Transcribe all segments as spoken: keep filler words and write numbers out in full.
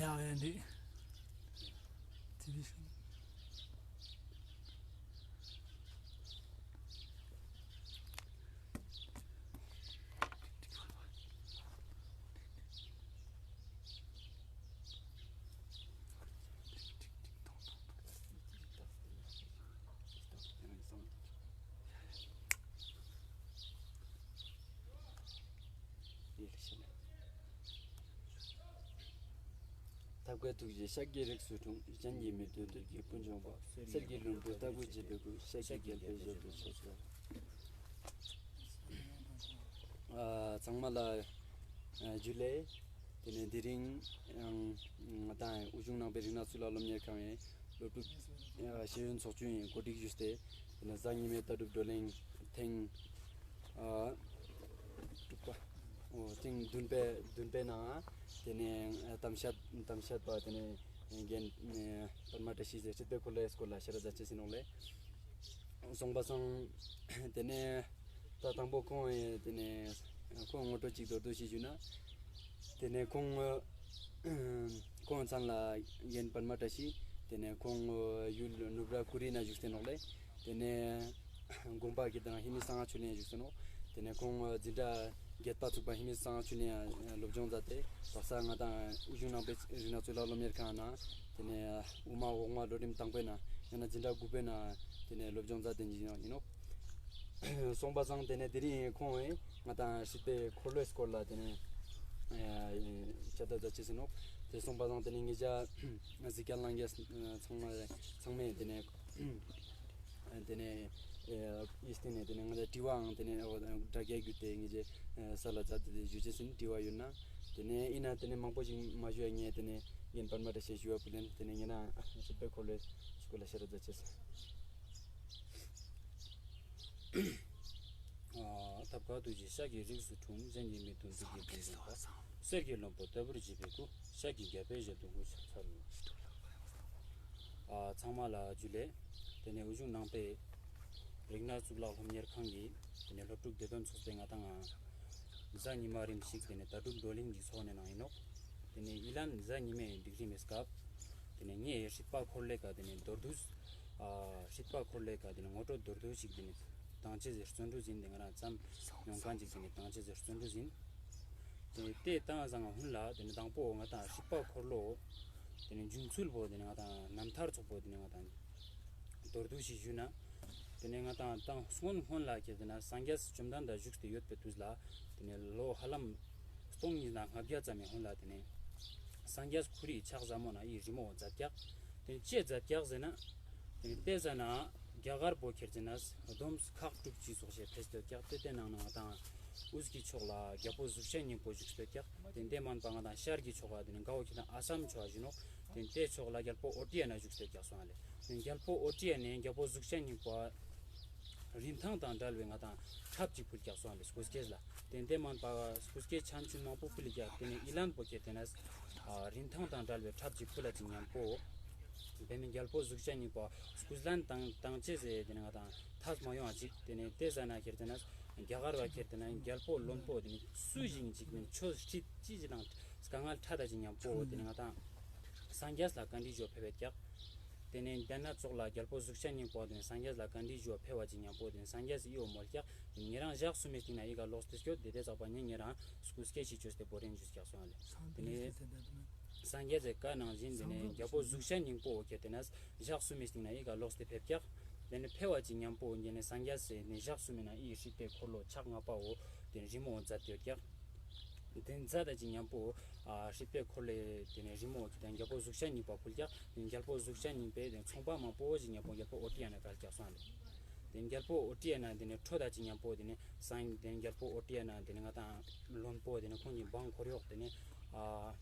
ཡ་ཡ་འདི། དེ་བི་ཤོག་ཐབས་མཁས་ཐུགས་རྗེས་ཤཱཀྱའི་རིགས་སུ་འཁྲུངས། གཞན་གྱིས་མི་ཐུབ་བདུད་ཀྱི་དཔུང་འཇོམས་པ། གསེར་གྱི་ལྷུན་པོ་ལྟ་བུར་བརྗིད་པའི་སྐུ། ཤཱཀྱའི་རྒྱལ་པོའི་ཞབས་སུ་མཆོད་ཅིག། ཨ་ཚང་མ་ལ་ཨ་ཇུ་ལེ། དེ་ནས་དེ་རིང་ཨང་ང་དང་དབུས་གཞུང་ནང་པའི་རིག་གནས་གཙུག་ལག་སློབ་གཉེར་ཁང་ངི་སློབ་ཕྲུག་ཨ་ཤེས་ཡོན་ཚོགས་ཆུང་ངི་གོ་སྒྲིག་ཞུས་ཏེ། དེ་ནས་གཟའ་ཉི་མའི་ལྟ་གྲུབ་བགྲོ་གླེང་ཐེངས་ཨ་དྲུག་པ། འོ་ཐེངས་བདུན་པའི་བདུན་པའི་ནང་དེ་ནས་ཨ་གཏམ་བཤད་གཏམ་བཤད་པ་དེ་ནས་རྒན་ཨ་པདྨ་བཀྲ་ཤིས་སི་སྲིད་པའི་འཁོར་ལོའི་སྐོར་ལ་ཤེར་ར་མཛད་ཅེས་ཨིན་ནོག་ལེ། སོང་པ་སང་དེ་ནས་ད་དང་པོ་ཁོང་ངི་དེ་ནས་ཁོང་ངོ་སྤྲོད་ཅིག་མདོར་བསྡུས་ཤིག་ཞུ་ན། དེ་ནས་ཁོང་ཁོང་མཚན་ལ་རྒན་པདྨ་བཀྲ་ཤིས། དེ་ནས་ཁོང་ཡུལ་ནུབ་ར་ཀུ་རི་ནེ་བཞུགས་ཏེ་ནོག་ལེ། དེ་ནས་དགོངས་པ་གི་དང་ཧེ་མི་གསང་སྔགས་ཆོས་གླིང་བཞུགས་ཏེ་ནོག། དེ་ནས་ཁོང་འཛིན་གྲྭ་བརྒྱད་པ་ཚུགས་པ་ཧེ་མི་གསང་སྔགས་ཆོས་གླིང་སློབ་སྦྱོང་མཛད་དེ་དག་ས་ང་དང་དབུས་གཞུང་ནང་པའི་རིག་གནས་གཙུག་ལག་སློབ་གཉེར་ཁང་ནང་དེ་ནས་དབུ་མ་འོག་མ་ལོ་རིམ་དང་པོའི་ནང་ཡང་ན་འཛིན་གྲྭ་དགུ་པའི་ནང་དེ་ནས་སློབ་སྦྱོང་མཛད་དེ་ཨིན་ནོག། སོང་པ་སང་དེ་ནས་དེ་རིང་ཁོང་ངི་ང་དང་སྲིད་པའི་འཁོར་ལོའི་སྐོར་ལ་དེ་ནས་ཨ་དཔྱད་བརྗོད་མཛད་ཅེས་ཨིན་ནོག། དེ་སོང་པ་སང་དེ་ནས་ངེད་ཅག་གཟིགས་མཁན་ལྷན་རྒྱས་ཚང་མ་ཚང་མས་དེ་ནས་དེ་ནས་ཨེ་ཨི་སྟེང་ནས་དེ་ནས་ང་དང་དྲི་བའང་དེ་ནས་འོ་དྲ་རྒྱ་བརྒྱུད་དེ་ངེད་ཅག་ཨེ་ས་ལ་མཛད་དེ་ཞུ་ཅེས་ཨིན། དྲི་བ་ཡོད་ན་དེ་ནས་ཨིན་ན་དེ་ནས་མང་པོ་ཞིག་མ་ཞུ་ཡ་ངས་དེ་ནས་རྒན་པདྨ་བཀྲ་ཤིས་ཞུ་བ་ཕུལ་ལེན། དེ་ནས་ངེད་རང་སྲིད་པའི་འཁོར་ལོའི་སྐོར་ལ་ཤེར་ར་མཛད་ཅེས། ཨ་ཐབས་མཁས་ཐུགས་རྗེས་ཤཱཀྱའི་རིགས་སུ་འཁྲུངས། གཞན་གྱིས་མི་ཐུབ་བདུད་ཀྱི་དཔུང་འཇོམས་པ། གསེར་གྱི་ལྷུན་པོ་ལྟ་བུར་བརྗིད་པའི་སྐུ། ཤཱཀྱའི་རྒྱལ་པོའི་ཞབས་ཏུ་གུས་ཕྱག་འཚལ་ལོ། ཨ་ཚང་མ་ལ་ཇུ་ལེ། དེ་ནས་དབུས་གཞུང་ནང་པའི་རིག་གནས་གཙུག་ལག་སློབ་གཉེར་ཁང་གི་དེ་ནས་སློབ་ཕྲུག་དེ་དོན་ཚོགས་པའི་ང་དང་ང་གཟའ་ཉི་མ་རིམ་ཞིག་དེ་ནས་ལྟ་གྲུབ་བགྲོ་གླེང་གི་ཚོགས་ནས་ནང་ཨིན་ནོག། དེ་ནས་ཨི་ལན་གཟའ་ཉི་མའི་སྒྲིག་རིམ་མི་སྐབས། དེ་ནས་ངས་སྲིད་པ་འཁོར་ལོའི་ཀ་དེ་ནས་མདོར་བསྡུས། ཨ་སྲིད་པ་འཁོར་ལོའི་ཀ་དེ་ནས་ངོ་སྤྲོད་མདོར་བསྡུས་ཤིག་དེ་ནས་བཏང་ཅེས་སི་བརྩོན་འགྲུས་ཨིན། དེ་ང་རང་ཙམ་མྱོང་མཁན་ཅིག་དེ་ནས་བཏང་ཅེས་སི་བརྩོན་འགྲུས་ཨིན། དེ་ནས་དེ་བཏང་ས་ང་ཧུན་ལ་དེ་ནས་དང་པོ་ང་དང་སྲིད་པ་འཁོར་ལོ། དེ་ནས་འབྱུང་ཚུལ་པོ་དེ་ནས་ང་དང་རྣམ་ཐར་ཚོགས་པོ་དེ་ནས་ང་དང་མདོར་བསྡུས་ཤིག་ཞུ་ན། དེ་ནས་ང་དང་དང་སྔོན་སྔོན་ལ་ཁྱེར་ཏེ་ན་སངས་རྒྱས་བཅོམ་ལྡན་འདས་བཞུགས་ཏེ་ཡོད་པའི་དུས་ལ། དེ་ནས་ལོ་ཧ་ལམ་སྟོང་གཉིས་དང་ལྔ་བརྒྱ་ཙམ་མའི་སྔོན་ལ་དེ་ནས་སངས་རྒྱས་ཁོ་རའི་ཕྱག་ཟབ་མོ་ནང་ཨི་རི་མོ་མཛད་ཀྱག། དེ་ནས་ཅི་མཛད་ཀྱག་ཟེར་ན། དེ་ནས་དེ་ཟ་ན་རྒྱ་གར་པོ་ཁྱེར་ཏེ་ན་སྡོམ་ཁག་དྲུག་ཅུ་སོགས་ཞེས་ཕེས་ཏེ་ཡོད་ཀྱག། དེ་དེ་ནང་ན་ང་དང་དབུས་ཀྱི་ཕྱོགས་ལ་རྒྱལ་པོ་གཟུགས་ཅན་སྙིང་པོ་བཞུགས་ཏེ་ཡོད་ཀྱག། དེ་དེ་མན་པ་ང་དང་ཤར་གྱི་ཕྱོགས་ལ་དེ་ནས་ག་བོ་ཁྱེར་ཏེ་ན་ཨ་སམ་ཕྱོགས་ལ་བཞུགས་ནོག། དེ་དེ་ཕྱོགས་ལ་རྒྱལ་པོ་ཨོ་ཏྲི་ཡ་ན་བཞུགས་ཏེ་ཡོད་ཀྱག་སོང་ལེ། རྒྱལ་པོ་ཨོ་ཏྲི་ཡ་ནས་རྒྱལ་པོ་གཟུགས་ཅན་སྙིང་པོ་རིན་ཐང་དང་འབྲེལ་བའི་ང་དང་ཁྲབ་ཅིག་ཕུལ་ཀྱག་སོང་ལེ། སྐུ་སྐྱེས་ལ། དེ་དེ་མན་པ་སྐུ་སྐྱེས་ཆན་ཆུན་མང་པོ་ཕུལ་ཀྱག། དེ་ནས་ཨི་ལན་པོ་ཁྱེར་ཏེ་ན་རིན་ཐང་དང་འབྲེལ་བའི་ཁྲབ་ཅིག་ཕུལ་ལ་ཅིག་མཉམ་པོ། དེ་ནས་རྒྱལ་པོ་གཟུགས་ཅན་སྙིང་པོ་སྐུ་ལན་བཏང་བཏང་ཅེས་ཟེར་དེ་ནས་ང་དང་ཐབས་མ་ཡོང་བ་ཅིག། དེ་ནས་དེ་ཟ་ན་ཁྱེར་ཏེ་ན་རྒྱ་གར་བ་ཁྱེར་ཏེ་ན་རྒྱལ་པོ་བློན་པོ་དེ་ནས་སུ་ཞིག་ཅིག་ནས་ཆོས་ཁྲིད་ཅི་ཞིག་དང་དཀའ་ངལ་ཕྲད་ད་ཅིག་མཉམ་པོ་དེ་ནས་ང་དང་སངས་རྒྱས་ལ་བཀའ་འདྲི་ཞུ་ཕེབས་ཀྱག། དེ་ནས་དེ་ན་ཙོགས་ལ་རྒྱལ་པོ་གཟུགས་ཅན་སྙིང་པོ་དེ་ནས་སངས་རྒྱས་ལ་བཀའ་འདྲི་ཞུ་ཕེབས་པ་ཅིག་མཉམ་པོ་དེ་ནས་སངས་རྒྱས་སི་ཨི་བོ་མོལ་ཀྱག། དེ་ནས་ཉེ་རང་ཞག་གསུམ་མི་སྟིང་ན་ཨི་ཀ་ལོགས་ཏེ་སྐྱོད་དེ་དེ་ཙག་པ་ཉེ་ཉེ་རང་སྐུ་སྐྱེ་ཞིག་བཅོས་ཏེ་བོ་རིན་ཞུས་ཀྱག་སོང་ལེ། དེ་ནས་སངས་རྒྱས་སི་བཀའ་ནང་བཞིན་དེ་ནས་རྒྱལ་པོ་གཟུགས་ཅན་སྙིང་པོ་ཁྱེར་ཏེ་ན་ཞག་གསུམ་མི་སྟིང་ན་ཨི་ཀ་ལོགས་ཏེ་ཕེབས་ཀྱག། དེ་ནས་ཕེབས་པ་ཅིག་མཉམ་པོ་དེ་ནས་སངས་རྒྱས་སི་ནས་ཞག་གསུམ་མི་ན་ཨི་སྲིད་པའི་འཁོར་ལོ་ཕྱག་ལྔ་པའོ་དེ་ནས་རི་མོ་མཛད་དེ་ཡོད་ཀྱག། དེ་མཛད་ད་ཅིག་མཉམ་པོ་ཨ་སྲིད་པའི་འཁོར་ལོའི་དེ་ནས་རི་མོ་དེ་རྒྱལ་པོ་གཟུགས་ཅན་སྙིང་པོ་ཕུལ་ཀྱག། དེ་རྒྱལ་པོ་གཟུགས་ཅན་སྙིང་པོས་དེ་ཚོང་པ་མང་པོ་ཞིག་མཉམ་པོ་རྒྱལ་པོ་ཨོ་ཏྲི་ཡ་ན་བཀལ་ཀྱག་སོང་ལེ། དེ་རྒྱལ་པོ་ཨོ་ཏྲི་ཡ་ན་དེ་ནས་འཕྲོད་ད་ཅིག་མཉམ་པོ་དེ་ནས་སང་དེ་རྒྱལ་པོ་ཨོ་ཏྲི་ཡ་ན་དེ་ནས་ང་དང་བློན་པོ་དེ་ནས་ཁོང་གི་འབངས་འཁོར་གཡོག་དེ་ནས་ཨ་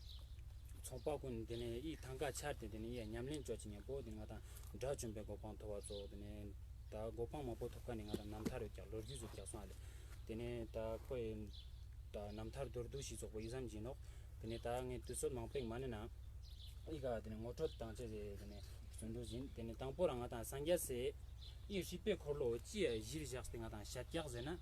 ཚོང་པ་ཀུན་དེ་ནས་ཨི་ཐང་ཀ་ཆར་ཏེ་དེ་ནས་ཨི་ཉམས་ལེན་ཅོ་ཅིག་མཉམ་པོ་དེ་ནས་ང་དང་དགྲ་བཅོམ་པའི་གོ་འཕང་ཐོབ་པ་ཙོགས་དེ་ནས་ད་གོ་འཕང་མང་པོ་ཐོབ་ཀ་ནས་ང་དང་རྣམ་ཐར་ཡོད་ཀྱག་ལོ་རྒྱུས་ཡོད་ཀྱག་སོང་ལེ། དེ་ནས་ད་ཁོའི་ད་རྣམ་ཐར་མདོར་བསྡུས་ཤིག་ཙོགས་པོ་ཨི་ཙམ་ཞིག་ནོག། དེ་ནས་ད་ངས་དུས་ཚོད་མང་པོ་མ་ནེ་ན་ཨི་ཀ་དེ་ནས་ངོ་སྤྲོད་བཏང་ཅེས་ཟེར་དེ་ནས་བརྩོན་འགྲུས་ཡིན། དེ་ནས་དང་པོ་རང་ང་དང་སངས་རྒྱས་སི་ཨི་སྲིད་པའི་འཁོར་ལོ་ཅི་ཡ་གཞིར་བཞག་སྟེ་ང་དང་བཤད་ཀྱག་ཟེར་ན།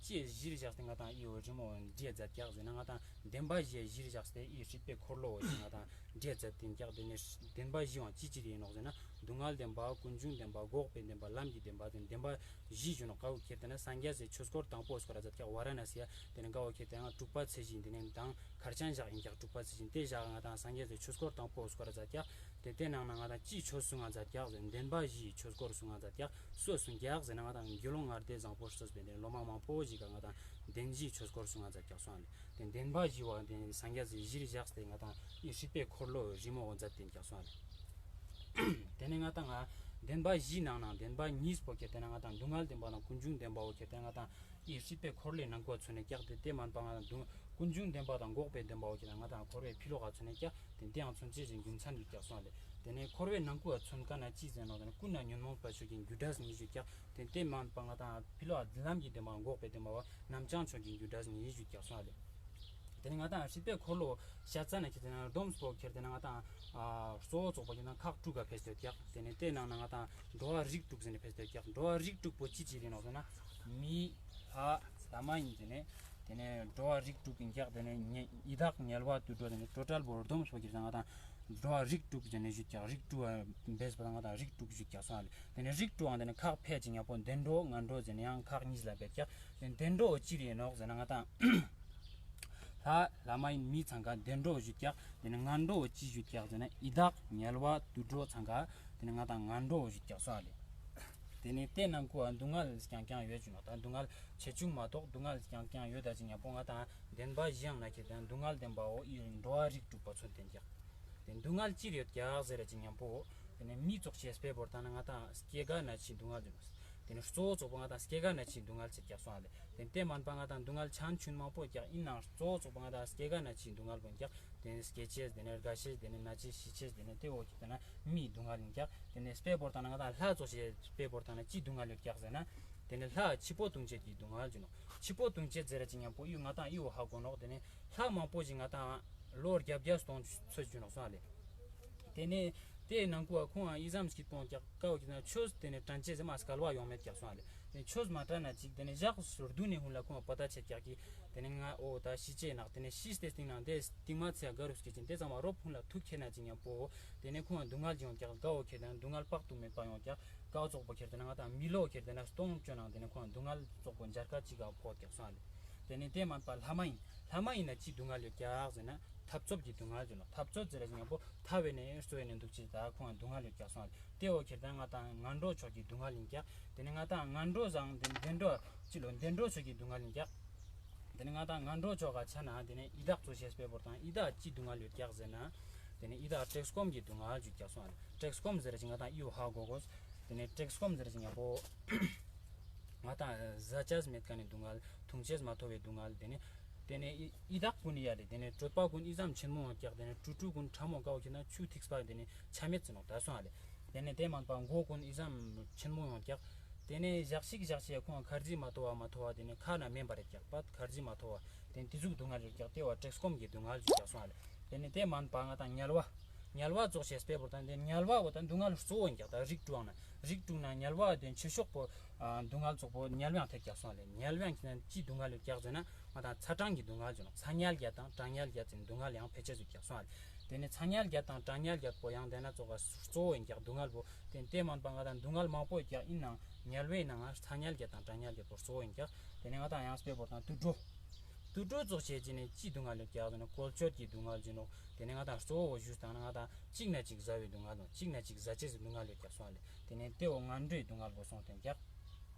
ཅི་ཡ་གཞིར་བཞག་སྟེ་ང་དང་ཨི་བོ་རི་མོ་འབྲི་མཛད་ཀྱག་ཟེར་ན། ང་དང་བདེན་པ་བཞི་ཡ་གཞིར་བཞག་སྟེ་ཨི་སྲིད་པའི་འཁོར་ལོ་ཅི་ང་དང་ འགྲེལ་མཛད་དེ་ཀྱག། དེ་ནས་བདེན་པ་བཞི་བོ་ཅི་ཅི་རེད་ནོག་ཟེར་ན། སྡུག་བསྔལ་བདེན་པ། ཀུན་འབྱུང་བདེན་པ། འགོག་པའི་བདེན་པ། ལམ་གྱི་བདེན་པ། དེ་བདེན་པ་བཞི་ཞུ་ནོག། ཀ་བོ་ཁྱེར་ཏེ་ན་སངས་རྒྱས་སི་ཆོས་སྐོར་དང་པོ་སྐོར་ར་མཛད་ཀྱག། ཝཱ་ར་ཎ་སི་ཡ། དེ་ནས་ཀ་བོ་ཁྱེར་ཏེ་ན་དྲུག་པ་ཚེས་བཞི་དེ་ནས་མདང་གར་ཆང་བཞག་ཡིན་ཀྱག། དྲུག་པ་ཚེས་བཞི་དེ་བཞག་ང་དང་སངས་རྒྱས་སི་ཆོས་སྐོར་དང་པོ་སྐོར་ར་མཛད་ཀྱག། དེ་དེ་ནང་ན་ང་དང་ཅི་ཆོས་གསུང་ང་མཛད་ཀྱག་ཟེར་ན་བདེན་པ་བཞིའི་ཆོས་སྐོར་གསུང་ང་མཛད་ཀྱག། སུ་གསུང་ཀྱག་ཟེར་ན་ང་དང་དགེ་སློང་ལྔ་སྡེ་བཟང་པོ་སོགས་པའི་དེ་ནས་སློབ་མ་མང་པོ་ཞིག་ག་ང་དང་བདེན་བཞིའི་ཆོས་སྐོར་གསུང་ང་མཛད་ཀྱག་སོང་ལེ། དེ་བདེན་པ་བཞི་བོ་དེ་སངས་རྒྱས་སི་གཞིར་བཞག་སྟེ་ང་དང་ཨི་སྲིད་པའི་འཁོར་ལོ་རི་མོ་བོ་མཛད་དེ་ཀྱག་སོང་ལེ། དེ་ནས་ང་དང་ང་བདེན་པ་བཞིའི་ནང་ན་བདེན་པ་གཉིས་པོ་ཁྱེར་ཏེ་ན་ང་དང་སྡུག་བསྔལ་བདེན་པ་དང་ཀུན་འབྱུང་བདེན་པ་བོ་ཁྱེར་ཏེ་ན་ང་དང་ཨི་སྲིད་པའི་འཁོར་ལོའི་ནང་ཀུ་མཚོན་ནས་ཀྱག། དེ་དེ་མན་པ་ང་དང་སྡུག་ཀུན་འབྱུང་བདེན་པ་དང་འགོག་པའི་བདེན་པ་བོ་ཁྱེར་ཏེ་ན་ང་དང་འཁོར་བའི་ཕྱི་ལོགས་ཀ་མཚོན་ནས་ཀྱག། དེ་དེའང་མཚོན་བྱེད་ཀྱི་རྒྱུ་མཚན་ཡོད་ཀྱག་སོང་ལེ། དེ་ནས་འཁོར་བའི་ནང་ཀུ་མཚོན་ཀ་ན་ཅི་ཟེར་ནོག་ཟེར་ན་ཀུན་ནས་ཉོན་མོངས་པ་ཕྱོགས་ཀྱི་རྒྱུ་འབྲས་གཉིས་ཡོད་ཀྱག། དེ་དེ་མན་པ་ང་དང་ཕྱི་ལོགས་ལམ་གྱི་བདེན་པ་འགོག་པའི་བདེན་པ་བོ་རྣམ་བྱང་ཕྱོགས་ཀྱི་རྒྱུ་འབྲས་གཉིས་ཡོད་ཀྱག་སོང་ལེ། དེ་ནས་ང་དང་སྲིད་པའི་འཁོར་ལོ་བཤད་ཙ་ན་ཁྱེར་ཏེ་ན་སྡོམ་པོ་ཁྱེར་ཏེ་ན་ང་དང་ཨ་གཙོ་བོ་ཚོགས་པ་ཁྱེར་ཏེ་ན་ཁག་དྲུག་ག་ཕེས་ཏེ་ཡོད་ཀྱག། དེ་ནས་དེ་ནང་ན་ང་དང་འགྲོ་བ་རིགས་དྲུག་ཟེར་ནས་ཕེས་ཏེ་ཡོད་ཀྱག། འགྲོ་བ་རིགས་དྲུག་པོ་ཅི་ཅི་རེད་ནོག་ཟེར་ན་མི་ལྷ་ལྷ་མ་ཡིན་ཟེར་ནས་དེ་ནས་འགྲོ་བ་རིགས་དྲུག་ཡིན་ཀྱག། དེ་ནས་ཡི་དྭགས་དམྱལ་བ་དུད་འགྲོ་དེ་ནས་སྤྲོས་བྲལ་བོ་སྡོམ་པོ་ཁྱེར་ཏེ་ན་ང་དང་འགྲོ་བ་རིགས་དྲུག་ཟེར་ནས་ཞུས་ཀྱག། རིགས་དྲུག་བེས་པ་ང་དང་རིགས་དྲུག་ཞུས་ཀྱག་སོང་ལེ། དེ་ནས་རིགས་དྲུག་ཡང་དེ་ནས་ཁག་ཕལ་ཅིག་ཉམ་པོ་བདེ་འགྲོ་ངན་འགྲོ་ཟེར་ནས་ཡང་ཁག་གཉིས་ལ་ཕེས་ཀྱག། དེ་བདེ་འགྲོ་ཅི་རེད་ནོག་ཟེར་ན་ང་དང་ལྷ་ལྷ་མ་ཡིན་མི་ཚང་ཀ་བདེ་འགྲོ་ཞུས་ཀྱག། དེ་ནས་ངན་འགྲོ་ཅི་ཞུས་ཀྱག་ཟེར་ན་ཡི་དྭགས་དམྱལ་བ་དུད་འགྲོ་ཚང་ཀ་དེ་ནས་ང་དང་ངན་འགྲོ་ཞུས་ཀྱག་སོང་ལེ། དེ་ནས་དེ་ནང་ཀུ་སྡུག་བསྔལ་རྐྱང་རྐྱང་ཡོད་ཅུ་ནོག། ད་སྡུག་བསྔལ་ཆེ་ཆུང་མ་གཏོགས་སྡུག་བསྔལ་རྐྱང་རྐྱང་ཡོད་ད་ཅིག་ཉམ་པོ་ང་དང་བདེན་པ་བཞི་ཡང་ན་ཁྱེར་ཏེ་ན་སྡུག་བསྔལ་བདེན་པའོ་ཨི་འགྲོ་བ་རིགས་དྲུག་པ་མཚོན་དེ་ཀྱག། དེ་སྡུག་བསྔལ་ཅི་རེད་ཀྱག་ཟེར་ར་ཅིག་ཉམ་པོ། དེ་ནས་མི་ཚོགས་ཤེས་པའི་བོར་ད་ན་ང་དང་སྐྱེ་རྒ་ན་འཆིའི་སྡུག་བསྔལ་ཡོད། དེ་ནས་གཙོ་བོ་ཚོགས་པ་ང་དང་སྐྱེ་རྒ་ན་འཆིའི་སྡུག་བསྔལ་ཅིག་ཀྱག་སོང་ལེ། དེ་དེ་མན་པ་ང་དང་སྡུག་བསྔལ་ཆུང་ཆུང་མང་པོ་ཀྱག་ཡིན་ནའང་གཙོ་བོ་ཚོགས་པ་ང་དང་སྐྱེ་རྒ་ན་འཆིའི་སྡུག་བསྔལ་བོ་ཀྱག། དེ་ནས་སྐྱེ་ཅེས་དེ་ནས་རྒ་ཅེས་དེ་ནས་ན་ཅེས་ཤི་ཅེས་དེ་ནས་དེ་བོ་ཀྱག་དེ་ན་མིའི་སྡུག་བསྔལ་ཡིན་ཀྱག། དེ་ནས་དཔེ་བོར་ད་ན་ང་དང་ལྷ་ཚོགས་ཤེས་དཔེ་བོར་ད་ན་ཅི་སྡུག་བསྔལ་ཡོད་ཀྱག་ཟེར་ན། དེ་ནས་ལྷ་འཆི་འཕོ་ལྟུང་བྱེད་ཀྱི་སྡུག་བསྔལ་ཡོད་ནོག། འཆི་འཕོ་ལྟུང་བྱེད་ཟེར་ར་ཅིག་ཉམ་པོ་ཡུ་ང་དང་ཨི་བོ་ཧ་གོ་ནོག། དེ་ནས་ལྷ་མང་པོ་ཞིག་ང་དང་ལོ་བརྒྱ་བརྒྱ་སྟོང་ཚོད་ཡོད་ནོག་སོང་ལེ། དེ་ནས་དེའི་ནང་ཀུ་ཁོང་ཨི་ཙམ་སྐྱིད་པོ་ཀྱག་ཀ་བོ་ཀྱི་ན་ཆོས་དེ་ནས་དྲན་ཅེས་ཟེར་མ་སྐལ་བ་ཡོང་མེད་ཀྱག་སོང་ལེ། དེ་ཆོས་མ་དྲན་ན་ཅིག་དེ་ནས་ཞག་སོར་སྡུག་ནས་ཧུན་ལ་ཁོང་པ་ད་ཆད་ཀྱག་གི། དེ་ནས་ང་འོ་ད་ཤི་ཅེས་ནག། དེ་ནས་ཤི་སྟེ་སྟིང་ན་དེ་སྟིང་མ་ཚེ་ག་རུ་སྐྱེ་ཅིན་དེ་ཚང་མ་རོབ་ཧུན་ལ་ཐུག་ཁྱེར་ན་ཅིག་ཉམ་པོ། དེ་ནས་ཁོང་སྡུག་བསྔལ་ཡོང་ཀྱག། ཀ་བོ་ཁྱེར་ཏེ་ན་སྡུག་བསྔལ་དཔག་ཏུ་མེད་པ་ཡོང་ཀྱག། ཀ་བོ་ཚོགས་པོ་ཁྱེར་ཏེ་ན་ང་དང་མི་ལོ་ཁྱེར་ཏེ་ན་སྟོང་བཅོ་ནང་དེ་ནས་ཁོང་སྡུག་བསྔལ་ཚོགས་པོ་འཇར་ཀ་ཅིག་ག་ཕོག་ཀྱག་སོང་ལེ། དེ་ནས་དེ་མན་པ་ལྷ་མ་ཡིན་ལྷ་མ་ཡིན་ན་ཅི་སྡུག་བསྔལ་ཡོད་ཀྱག་ཟེར་ན་འཐབ་རྩོད་ཀྱི་སྡུག་བསྔལ་ཡོད་ནོག། འཐབ་རྩོད་ཟེར་ར་ཅིག་ཉམ་པོ་འཐབ་བས་ནས་རྩོད་བས་ནས་འདུག་ཅེས་ད་ཁོང་སྡུག་བསྔལ་ཡོད་ཀྱག་སོང་ལེ། དེ་བོ་ཁྱེར་ཏེ་ན་ང་དང་ངན་འགྲོ་ཕྱོགས་ཀྱི་སྡུག་བསྔལ་ཡིན་ཀྱག། དེ་ནས་ང་དང་ངན་འགྲོ་བཟང་དེ་བདེ་འགྲོ་ཅི་ལོ་བདེ་འགྲོ་ཕྱོགས་ཀྱི་སྡུག་བསྔལ་ཡིན་ཀྱག། དེ་ནས་ང་དང་ངན་འགྲོ་ཕྱོགས་ག་ཆ་ན་དེ་ནས་ཡི་དྭགས་ཚོགས་ཤེས་པའི་བོར་དང་ཡི་དྭགས་ཅི་སྡུག་བསྔལ་ཡོད་ཀྱག་ཟེར་ན། དེ་ནས་ཡི་དྭགས་བཀྲེས་སྐོམ་གྱི་སྡུག་བསྔལ་ཡོད་ཀྱག་སོང་ལེ། བཀྲེས་སྐོམ་ཟེར་ར་ཅིག་ང་དང་ཨི་བོ་ཧ་གོ་གོས། དེ་ནས་བཀྲེས་སྐོམ་ཟེར་ར་ཅིག་ཉམ་པོ། ང་དང་ཟ་ཅེས་མེད་མཁན་ནི་སྡུག་བསྔལ། འཐུང་ཅེས་མ་ཐོབ་པའི་སྡུག་བསྔལ། དེ་ནས་དེ་ནས་ཡི་དྭགས་ཀུན་ཡ་ལེ། དེ་ནས་གྲོད་པ་ཀུན་ཨི་ཙམ་ཆེན་མོ་ཡོང་ཀྱག། དེ་ནས་ཀྲུ་ཀྲུ་ཀུན་ཁྲ་མོ་དགའ་བོ་ཁྱེར་ན་ཆུ་ཐིགས་པ་དེ་ནས་ཆ་མེད་ཟེར་ནོག་ད་སོང་ཨ་ལེ། དེ་ནས་དེ་མན་པ་མགོ་ཀུན་ཨི་ཙམ་ཆེན་མོ་ཡོང་ཀྱག། དེ་ནས་ཞག་ཞིག་ཞག་ཞིག་ཁོང་ཁར་ཇི་མ་ཐོབ་བ་མ་ཐོབ་བ་དེ་ནས་ཁ་ན་མེན་པ་རེད་ཀྱག་པ་ཁར་ཇི་མ་ཐོབ་བ། དེ་ནས་དེ་ཟུག་སྡུག་བསྔལ་ཡོད་ཀྱག། དེ་བ་བཀྲེས་སྐོམ་གྱི་སྡུག་བསྔལ་ཞིག་ཀྱག་སོང་ཨ་ལེ། དེ་ནས་དེ་མན་པ་ང་དང་དམྱལ་བ། དམྱལ་བ་ཚོགས་ཤེས་པའི་བོར་དང་དེ་དམྱལ་བ་བོ་དང་སྡུག་བསྔལ་གཙོ་བོ་ཡིན་ཀྱག། ད་རིགས་དྲུག་ནང་ན་རིགས་དྲུག་ནང་དམྱལ་བ་དེ་ཆེ་ཤོས་པོ་ཨ་སྡུག་བསྔལ་ཚོགས་པོ་དམྱལ་བའང་ཐེབས་ཀྱག་སོང་ལེ། དམྱལ་བའང་ཅི་སྡུག་བསྔལ་ཡོད་ཀྱག་ཟེར་ན་ང་དང་ཚ་གྲང་གི་སྡུག་བསྔལ་ཟེར་ནོག། ཚ་དམྱལ་བརྒྱད་དང་གྲང་དམྱལ་བརྒྱད་ཟེར་སྡུག་བསྔལ་ཡང་ཕལ་ཆེར་ཡོད་ཀྱག་སོང་ལེ། དེ་ནས་ཚ་དམྱལ་བརྒྱད་དང་གྲང་དམྱལ་བརྒྱད་པོ་ཡང་དེ་ན་ཚོགས་པ་གཙོ་བོ་ཡིན་ཀྱག་སྡུག་བསྔལ་བོ། དེ་དེ་མན་པ་ང་དང་སྡུག་བསྔལ་མང་པོ་ཡོད་ཀྱག་ཡིན་ནའང་དམྱལ་བའི་ནང་ང་ཚ་དམྱལ་བརྒྱད་དང་གྲང་དམྱལ་བརྒྱད་པོ་གཙོ་བོ་ཡིན་ཀྱག། དེ་ནས་ང་དང་ཡང་སྤེ་བོར་དང་དུད་འགྲོ། དུད་འགྲོ་ཚོགས་ཤེས་ཅི་ནས་ཅི་སྡུག་བསྔལ་ཡོད་ཀྱག་ཟེར་ན་བཀོལ་སྤྱོད་ཀྱི་སྡུག་བསྔལ་ཟེར་ནོག། དེ་ནས་ང་དང་གཙོ་བོ་ཞུས་དང་ན་ང་དང་གཅིག་ན་གཅིག་ཟ་བའི་སྡུག་བསྔལ་དང་གཅིག་ན་གཅིག་ཟ་ཅེས་སི་སྡུག་བསྔལ་ཡོད་ཀྱག་སོང་ལེ། དེ་ནས་དེ་བོ་ངན་འགྲོའི་སྡུག་བསྔལ་བོ་སོང་སྟེ་ཀྱག།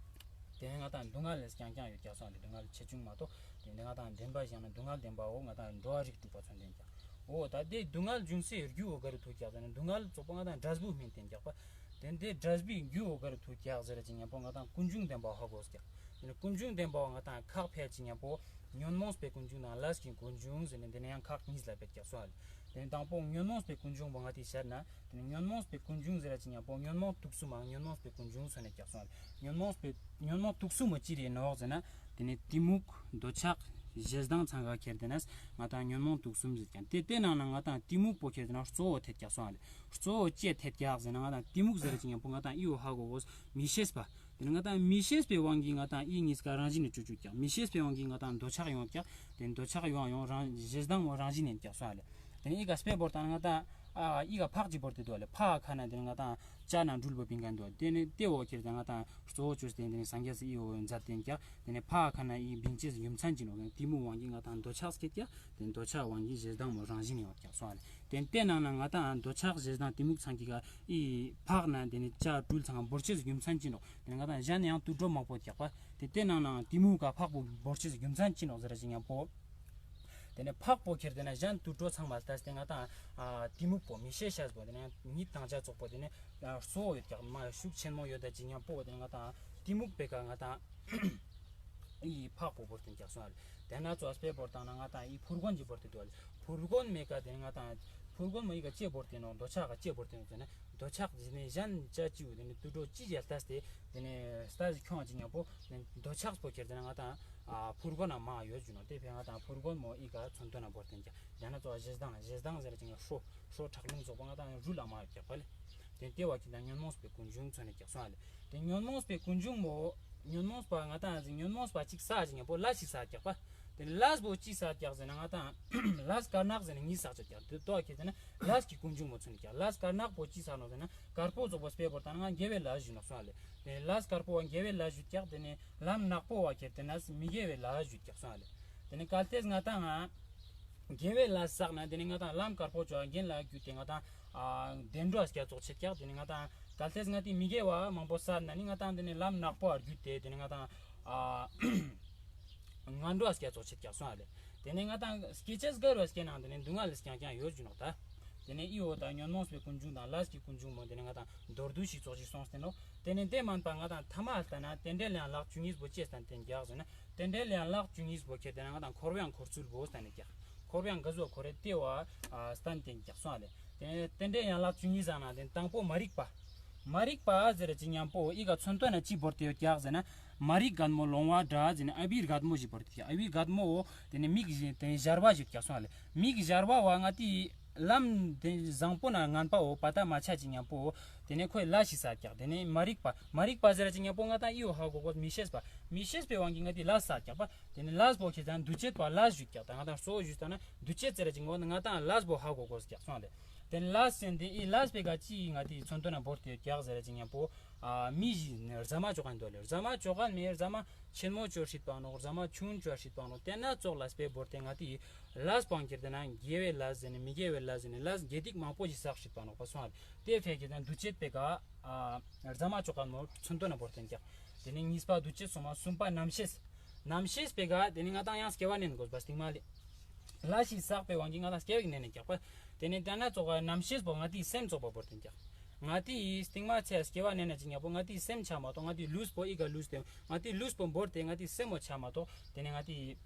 དེ་ནས་ང་དང་སྡུག་བསྔལ་ལས་རྐྱང་རྐྱང་ཡོད་ཀྱག་སོང་ལེ། སྡུག་བསྔལ་ཆེ་ཆུང་མ་གཏོགས། དེ་ནས་ང་དང་བདེན་པ་བཞག་ན་སྡུག་བསྔལ་བདེན་པའོ་ང་དང་འགྲོ་བ་རིགས་དྲུག་པ་མཚོན་ཏེ་ཀྱག། འོ་ད་དེ་སྡུག་བསྔལ་འབྱུང་སའི་རྒྱུ་བོ་ག་རུ་ཐུག་ཀྱག་ཟེར་ན་སྡུག་བསྔལ་ཚོགས་པ་ང་དང་འབྲས་བུ་སྨིན་ཏེ་ཀྱག་པ། དེ་འདི་འབྲས་བུའི་རྒྱུ་བོ་ག་རུ་ཐུག་ཀྱག་ཟེར་ར་ཅིག་ཉམ་པོ་ང་དང་ཀུན་འབྱུང་བདེན་པ་ཧ་གོ་ཀྱག། དེ་ནས་ཀུན་འབྱུང་བདེན་པ་ང་དང་ཁག་ཕལ་ཅིག་ཉམ་པོ་ཉོན་མོངས་པའི་ཀུན་འབྱུང་དང་ལས་ཀྱི་ཀུན་འབྱུང་ཟེར་ནས་འདི་ནས་ཡང་ཁག་གཉིས་ལ་ཕེ་ཀྱག་སོང་ཨ་ལེ། དེ་ནས་དང་པོ་ཉོན་མོངས་པའི་ཀུན་འབྱུང་བོ་ང་དེ་ཤར་ན། དེ་ནས་ཉོན་མོངས་པའི་ཀུན་འབྱུང་ཟེར་ར་ཅིག་ཉམ་པོ་ཉོན་མོངས་དུག་གསུམ་མ་ཉོན་མོངས་པའི་ཀུན་འབྱུང་སོང་ནས་ཀྱག་སོང་ཨ་ལེ། ཉོན་མོངས་པའི་ཉོན་མོངས་དུག་གསུམ་བོ་ཅི་རེད་ནོག་ཟེར་ན། དེ་ནས་གཏི་མུག་འདོད་ཆགས་ཞེ་སྡང་ཚང་ག་ཁྱེར་ཏེ་ན་ང་དང་ཉོན་མོངས་དུག་གསུམ་ཟེར་ཀྱག། དེ་དེ་ནང་ན་ང་དང་གཏི་མུག་པོ་ཁྱེར་ཏེ་ན་གཙོ་བོ་ཐེབས་ཀྱག་སོང་ཨ་ལེ། གཙོ་བོ་ཅི་ཐེབས་ཀྱག་ཟེར་ན་ང་དང་གཏི་མུག་ཟེར་ར་ཅིག་ཉམ་པོ་ང་དང་ཨི་བོ་ཧ་གོ་གོས་མི་ཤེས་པ། དེ་ནས་ང་དང་མི་ཤེས་པའི་དབང་གིས་ང་དང་ཨི་གཉིས་ཀ་རང་བཞིན་ནས་བཅོས་བཅོས་ཀྱག། མི་ཤེས་པའི་དབང་གིས་ང་དང་འདོད་ཆགས་ཡོང་ཀྱག། དེ་འདོད་ཆགས་ཡོང་ཡོང་རང་ཞེ་སྡང་བོ་རང་བཞིན་ནས་ཀྱག་སོང་ཨ་ལེ། དེ་ནས་ཨི་ཀ་སྤེ་བོར་ཏང་ན་ང་ཏང་ཨ་ཨི་ཀ་ཕག་ཅིག་བོར་ཏེ་དུག་ལེ། ཕག་ཁ་ན་དེ་ནས་ང་ཏང་ཅ་ན་འགྲུལ་བོ་པིན་ཁན་དུག། དེ་ནས་དེ་བོ་ཁྱེར་ཏེ་ང་ཏང་གཙོ་བོ་ཅོས་ཏེ་དེ་ནས་སངས་རྒྱས་སི་ཨི་བོ་མཛད་དེ་ཀྱག། དེ་ནས་ཕག་ཁ་ན་ཨི་བིང་ཅེས་རྒྱུ་མཚན་ཅི་ནོག། གཏི་མུག་དབང་གིས་ང་ཏང་འདོད་ཆགས་སྐྱེད་ཀྱག། དེ་ནས་འདོད་ཆགས་དབང་གིས་ཞེ་སྡང་མོ་རང་བཞིན་ཡོད་ཀྱག་སོང་ལེ། དེ་ནས་དེ་ནང་ན་ང་ཏང་འདོད་ཆགས་ཞེ་སྡང་གཏི་མུག་ཚང་གི་ཀ་ཨི་ཕག་ན་དེ་ནས་ཅ་འགྲུལ་ཚང་བོར་ཅེས་རྒྱུ་མཚན་ཅི་ནོག། དེ་ནས་ང་ཏང་གཞན་ཡང་དུད་འགྲོ་མང་པོ་ཀྱག་པ། དེ་དེ་ནང་ན་གཏི་མུག་ག་ཕག་པོ་བོར་ཅེས་རྒྱུ་མཚན་ཅི་ནོག་ཟེར་ཞིག་ཉམ་པོ། དེ་ནས་ཕག་པོ་ཁྱེར་ཏེ་ན་གཞན་དུད་འགྲོ་ཚང་མ་ལྟས་ཏེ་ང་ཏང་ཨ་གཏི་མུག་པོ་མི་ཤེས་ཤེས་པོ་དེ་ནས་ཉིད་དང་ཆ་ཙོགས་པོ་དེ་ནས་ཨ་གཙོ་བོ་ཡོད་ཀྱག་མ་ཤུགས་ཆེན་མོ་ཡོད་ད་ཅིག་ཉམ་པོ་དེ་ནས་ང་ཏང་གཏི་མུག་པེ་ཀ་ང་ཏང་ཨི་ཕག་པོ་བོར་ཏེ་ཀྱག་སོང་ལེ། དེ་ན་ཙོགས་སྤེ་བོར་ཏང་ན་ང་ཏང་ཨི་ཕུར་གོན་ཅིག་བོར་ཏེ་དུག་ལེ། ཕུར་གོན་མེ་ཀ་དེ་ནས་ང་ཏང་ཕུར་གོན་མོ་ཨི་ཀ་ཅེ་བོར་ཏེ་ནོག། འདོད་ཆགས་ཀ་ཅེ་བོར་ཏེ་ནོག་ཟེར་ན། འདོད་ཆགས་ཟེར་ནས་གཞན་ཅ་ཅིའུ་དེ་ནས་དུད་འགྲོ་ཅི་ཡ་ལྟས་ཏེ་དེ་ནས་ལྟས་ཏེ་ཁྱོང་ཅིག་ཉམ་པོ་འདོད་ཆགས་པོ་ཁྱེར་ཏེ་ན་ང་ཏང་ཨ་ཕུར་གོན་ན་མ་ཡོད་ཅུ་ནོག། དེ་ཕེ་ང་ཏང་ཕུར་གོན་མོ་ཨི་ཀ་མཚོན་དོན་ན་བོར་ཏེ་ཀྱག། ཡང་ན་ཙོགས་ཞེ་སྡང་ཞེ་སྡང་ཟེར་ཅིག་ན་ཧྲོ་ཧྲོ་ཁྲག་རླུང་ཙོགས་པོ་ང་ཏང་རུལ་ལ་མ་ཡོད་ཀྱག་པ་ལེ། དེ་དེ་བ་ཁྱེར་ཏེ་ན་ཉོན་མོངས་པའི་ཀུན་འབྱུང་མཚོན་ནས་ཀྱག་སོང་ལེ། དེ་ཉོན་མོངས་པའི་ཀུན་འབྱུང་མོ་ཉོན་མོངས་པ་ང་ཏང་ང་ཏང་ཉོན་མོངས་པ་ཅིག་བསགས་ཅིག་ཉམ་པོ་ལས་ཤིག་བསགས་ཀྱག་པ། དེ་ནས་ལས་པོ་ཅི་བསགས་ཀྱག་ཟེར་ན་ང་ཏང་ལས་དཀར་ནག་ཟེར་ནས་གཉིས་བསགས་ཀྱག། དེ་དོ་ཁྱེར་ཏེ་ན་ལས་ཀྱི་ཀུན་འབྱུང་མོ་མཚོན་ཀྱག། ལས་དཀར་ནག་པོ་ཅི་བསགས་ནོག་ཟེར་ན་དཀར་པོ་ཙོགས་པོ་སྤེ་བོར་ཏང་ན་ང་དགེ་བའི་ལས་ཞུ་ནོག་སོང་ལེ། དེ་ནས་ལས་དཀར་པོ་བ་དགེ་བའི་ལས་ཞུ་ཀྱག། དེ་ནས་ལམ་ནག་པོ་བ་ཁྱེར་ཏེ་ན་མི་དགེ་བའི་ལས་ཞུ་ཀྱག་སོང་ལེ། དེ་ནས་གལ་ཏེ་ང་ཏང་ང་དགེ་བའི་ལས་བསགས་ན་དེ་ནས་ང་ཏང་ལམ་དཀར་པོ་ཅོ་རྒྱན་ལ་བརྒྱུད་དེ་ང་ཏང་ཨ་བདེ་འགྲོ་སྐྱ་ཙོགས་ཆེད་ཀྱག། དེ་ནས་ང་ཏང་གལ་ཏེ་ང་ཏི་མི་དགེ་བ་མང་པོ་བསགས་ན་ནི་ང་ཏང་དེ་ནས་ལམ་ནག་པོ་བར་བརྒྱུད་དེ་དེ་ནས་ང་ཏང་ཨ་ངན་འགྲོ་སྐྱ་ཙོགས་ཆེད་ཀྱག་སོང་ལེ། དེ་ནས་ང་ཏང་སྐྱེ་ཅེས་དགའ་རུ་སྐྱེ་ནང་དེ་ནས་སྡུག་བསྔལ་ལས་ཀྱང་ཀྱང་ཡོད་ཅུ་ནོག་ད། དེ་ནས་ཨི་བོ་ད་ཉོན་མོངས་པའི་ཀུན་འབྱུང་དང་ལས་ཀྱི་ཀུན་འབྱུང་མོ་དེ་ནས་ང་ཏང་མདོར་བསྡུས་ཤིག་ཙོགས་ཤིག་སོང་སྟེ་ནོག། དེ་ནས་དེ་མན་པ་ང་ཏང་ཐ་མ་ལྟ་ན་རྟེན་འབྲེལ་ཡན་ལག་བཅུ་གཉིས་པོ་ཅི་སྟན་ཏེ་ཀྱག་ཟེར་ན། རྟེན་འབྲེལ་ཡན་ལག་བཅུ་གཉིས་པོ་ཁྱེར་ཏེ་ན་ང་ཏང་འཁོར་བའི་ཡང་འཁོར་ཚུལ་བོ་སྟན་ནས་ཀྱག། འཁོར་བའི་ཡང་ག་ཟུག་འཁོར་རེ་དེ་བ་སྟན་ཏེ་ཀྱག་སོང་ལེ། དེ་ནས་རྟེན་འབྲེལ་ཡན་ལག་བཅུ་གཉིས་ཟེར་ན་དེ་དང་པོ་མ་རིག་པ། མ་རིག་པ་ཟེར་ཅིག་ཉམ་པོ་ཨི་ཀ་མཚོན་དོན་ན་ཅི་བོར་ཏེ་ཡོད་ཀྱག་ཟེར་ན། མ་རིག་རྒད་མོ་ལོང་བ་འདྲ་ཟེར་ནས་ཨ་བི་རྒད་མོ་ཞིག་བོར་ཏེ་ཡོད་ཀྱག། ཨ་བི་རྒད་མོ་དེ་ནས་མིག་ཞར་བ་ཞིག་ཀྱག་སོང་ལེ། མིག་ཞར་བ་བ་ང་ཏི་ལམ་དེ་བཟང་པོ་ན་ངན་པའོ་པ་ཏ་མ་ཆ་ཅིག་ཉམ་པོ། དེ་ནས་ཁོས་ལས་ཤིག་བསགས་ཀྱག། དེ་ནས་མ་རིག་པ་མ་རིག་པ་ཟེར་ཅིག་ཉམ་པོ་ང་ཏང་ཨི་བོ་ཧ་གོ་གོ་མི་ཤེས་པ། མི་ཤེས་པའི་དབང་གིས་ང་ཏི་ལས་བསགས་ཀྱག་པ། དེ་ནས་ལས་པོ་ཁྱེར་ཏེ་ན་འདུ་བྱེད་པ་ལས་ཞུ་ཀྱག། ད་ང་ཏང་གཙོ་བོ་ཞུ་ལྟ་ན་འདུ་བྱེད་ཟེར་ཅིག་ངོ་ང་ཏང་ལས་པོ་ཧ་གོ་གོ་ཀྱག་སོང་ལེ། དེ་ནས་ལས་ཟེར་དེ་ཨི་ལས་པེ་ཀ་ཅི་ང་ཏི་མཚོན་དོན་ན་བོར་ཏེ་ཀྱག་ཟེར་ཅིག་ཉམ་པོ། ཨ་མི་ཞིག་རྫ་མ་ཅོ་མཁན་འདུག་ལེ། རྫ་མ་ཅོ་མཁན་མེ་རྫ་མ་ཆེན་མོ་ཅོ་སྲིད་པ་ནོག། རྫ་མ་ཆུང་ཅོ་སྲིད་པ་ནོག། དེ་ན་ཙོགས་ལས་པེ་བོར་ཏེ་ང་ཏི་ལས་པོ་ཁྱེར་ཏེ་ན་དགེ་བའི་ལས་ཟེར་ནས་མི་དགེ་བའི་ལས་ཟེར་ནས་ལས་དགེ་སྡིག་མང་པོ་ཞིག་བསགས་སྲིད་པ་ནོག་པ་སོང་ལེ། དེ་ཕེ་ཁྱེར་ཏེ་ན་འདུ་བྱེད་པེ་ཀ་ཨ་རྫ་མ་ཅོ་མཁན་མོ་མཚོན་དོན་ན་བོར་ཏེ་ཀྱག། དེ་ནས་གཉིས་པ་འདུ་བྱེད་སོང་མ། གསུམ་པ་རྣམ་ཤེས། རྣམ་ཤེས་པེ་ཀ་དེ་ནས་ང་ཏང་ཡང་སྐྱེ་བ་ནན་དགོས་པ་སྟིང་མ་ལེ། ལས་ཤིག་བསགས་པའི་དབང་གིས་ང་ཏང་སྐྱེ་བ་ནན་ནས་ཀྱག་པ། དེ་ནས་དེ་ན་ཙོགས་རྣམ་ཤེས་པོ་ང་ཏི་སེམས་ཙོགས་པ་བོར་ཏེ་ཀྱག། ང་ཏི་སྟིང་མ་ཚེ་སྐྱེ་བ་ནན་ན་ཅིག་ཉམ་པོ་ང་ཏི་སེམས་ཆ་མ་གཏོགས་ང་ཏི་ལུས་པོ་ཨི་ཀ་ལུས་ཏེ་ང་ཏི་ལུས་པོ་བོར་ཏེ་ང་ཏི་སེམས་མོ་ཆ་མ་གཏོགས་དེ་ནས་ང་ཏི་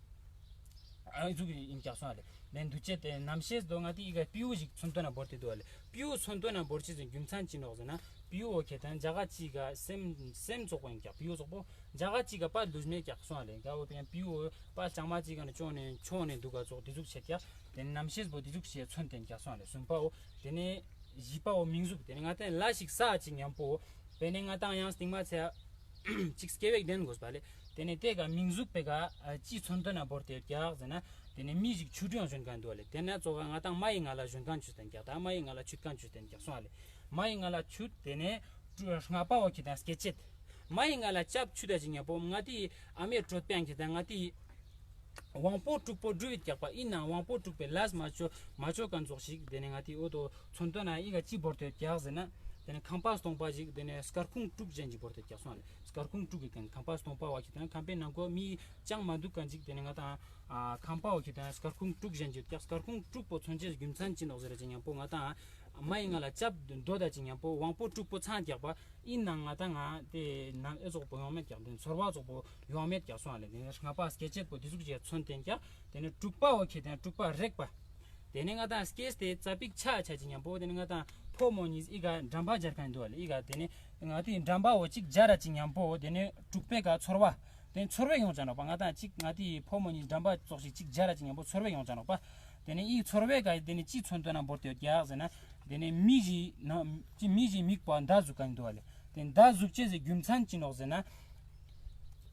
ཨ་ཟུག་ཡིན་ཀྱག་སོང་ལེ། ལན་འདུ་བྱེད་དེ་རྣམ་ཤེས་དོ་ང་ཏི་ཨི་ཀ་པིའུ་ཞིག་མཚོན་དོན་ན་བོར་ཏེ་འདུག་ལེ། པིའུ་མཚོན་དོན་ན་བོར་ཅེས་སི་རྒྱུ་མཚན་ཅི་ནོག་ཟེར་ན། པིའུ་ཁྱེར་ཏེ་ན་ཇ་ག་ཅིག་ག་སེམས་སེམས་ཙོགས་པ་ཡིན་ཀྱག། པིའུ་ཙོགས་པོ་ཇ་ག་ཅིག་ག་པ་ལུས་མེད་ཀྱག་སོང་ལེ། ག་བོ་དེ་པིའུ་པ་ལྕང་མ་ཅིག་ག་ནས་ཅོ་ནས་ཆོ་ནས་འདུག་ག་ཙོགས་དེ་ཟུག་བྱེད་ཀྱག། དེ་རྣམ་ཤེས་པོ་དེ་ཟུག་བྱེད་མཚོན་དེ་ཀྱག་སོང་ལེ། གསུམ་པའོ། དེ་ནས་བཞི་པའོ་མིང་གཟུགས། དེ་ནས་ང་ཏི་ལས་ཤིག་བསགས་ཅིག་ཉམ་པོ། དེ་ནས་ང་ཏང་ཡང་སྟིང་མ་ཚེ་ཅིག་སྐྱེ་བ་ནན་དགོས་པ་ལེ། དེ་ནས་དེ་ཀ་མིང་གཟུགས་པེ་ཀ་ཨ་ཅི་མཚོན་དོན་ན་བོར་ཏེ་ཀྱག་ཟེར་ན། དེ་ནས་མི་ཞིག་ཆུད་ཡོང་ཞོན་མཁན་འདུག་ལེ། དེ་ན་ཙོགས་ང་ཏང་མ་ཡི་ང་ལ་ཞོན་མཁན་ཆུད་དེ་ཀྱག། ད་མ་ཡི་ང་ལ་ཆུད་མཁན་ཆུད་དེ་ཀྱག་སོང་ལེ། མ་ཡི་ང་ལ་ཆུད་དེ་ནས་ལྔ་པའོ་ཁྱེར་ཏེ་ན་སྐྱེ་མཆེད། མ་ཡི་ང་ལ་ཆབ་ཆུད་ད་ཅིག་ཉམ་པོ་ང་ཏི་ཨ་མའི་གྲོད་པའང་ཁྱེར་ཏེ་ན་ང་ཏི་དབང་པོ་དྲུག་པོ་འགྲུབ་བིད་ཀྱག་པ། ཡིན་ནའང་དབང་པོ་དྲུག་པོའི་ལས་མ་ཅོ་མ་ཅོ་མཁན་ཙོགས་ཤིག། དེ་ནས་ང་ཏི་འོ་དོ་མཚོན་དོན་ན་ཨི་ཀ་ཅི་བོར་ཏེ་ཀྱག་ཟེར་ན། དེ་ནས་ཁང་པ་སྟོང་པ་ཞིག། དེ་ནས་སྐར་ཁུང་དྲུག་ཅན་ཅིག་བོར་ཏེ་ཀྱག་སོང་ལེ། སྐར་ཁུང་དྲུག་གི་ཁང་པ་སྟོང་པ་བ་ཁྱེར་ཏེ་ན་ཁང་པའི་ནང་ཁོ་མི་ཅང་མ་འདུག་མཁན་ཅིག། དེ་ནས་ང་ཏང་ཨ་ཁང་པའོ་ཁྱེར་ཏེ་ན་སྐར་ཁུང་དྲུག་ཅན་ཅིག་ཀྱག། སྐར་ཁུང་དྲུག་པོ་མཚོན་ཅེས་རྒྱུ་མཚན་ཅི་ནོག་ཟེར་ཅིག་ཉམ་པོ་ང་ཏང་མ་ཡི་ང་ལ་ཆབ་འདོད་ད་ཅིག་ཉམ་པོ་དབང་པོ་དྲུག་པོ་ཚང་ཀྱག་པ། ཡིན་ནའང་ང་ཏང་ང་དེ་ནང་ཨེ་ཙོགས་པོ་ཡོང་མེད་ཀྱག། དེ་ཚོར་བ་ཙོགས་པོ་ཡོང་མེད་ཀྱག་སོང་ལེ། དེ་ནས་ལྔ་པ་སྐྱེ་མཆེད་པོ་དེ་ཟུག་ཅིག་མཚོན་དེ་ཀྱག། དེ་ནས་དྲུག་པའོ་ཁྱེར་ཏེ་ན་དྲུག་པ་རེག་པ། དེ་ནས་ང་ཏང་སྐྱེས་ཏེ་ཙ་པིག་ཆ་ཆ་ཅིག་ཉམ་པོ་དེ་ནས་ང་ཏང་ཕོ་མོ་གཉིས་ཨི་ཀ་འགྲམ་པ་སྦྱར་མཁན་འདུག་ལེ། ཨི་ཀ་དེ་ནས་ང་ཏི་འགྲམ་པའོ་ཅིག་སྦྱར་ར་ཅིག་ཉམ་པོ་དེ་ནས་དྲུག་པེ་ཀ་ཚོར་བ། དེ་ཚོར་བེ་ཡོང་ཅ་ནོག་པ། ང་ཏང་ཅིག་ང་ཏི་ཕོ་མོ་གཉིས་འགྲམ་པ་ཙོགས་ཤིག་ཅིག་སྦྱར་ར་ཅིག་ཉམ་པོ་ཚོར་བེ་ཡོང་ཅ་ནོག་པ། དེ་ནས་ཨི་ཚོར་བེ་ཀ་དེ་ནས་ཅི་མཚོན་དོན་ན་བོར་ཏེ་ཡོད་ཀྱག་ཟེར་ན། དེ་ནས་མི་ཞིག་ན་ཅི་མི་ཞིག་མིག་པོ་མདའ་ཟུག་མཁན་འདུག་ལེ། དེ་མདའ་ཟུག་ཅེས་སི་རྒྱུ་མཚན་ཅི་ནོག་ཟེར་ན།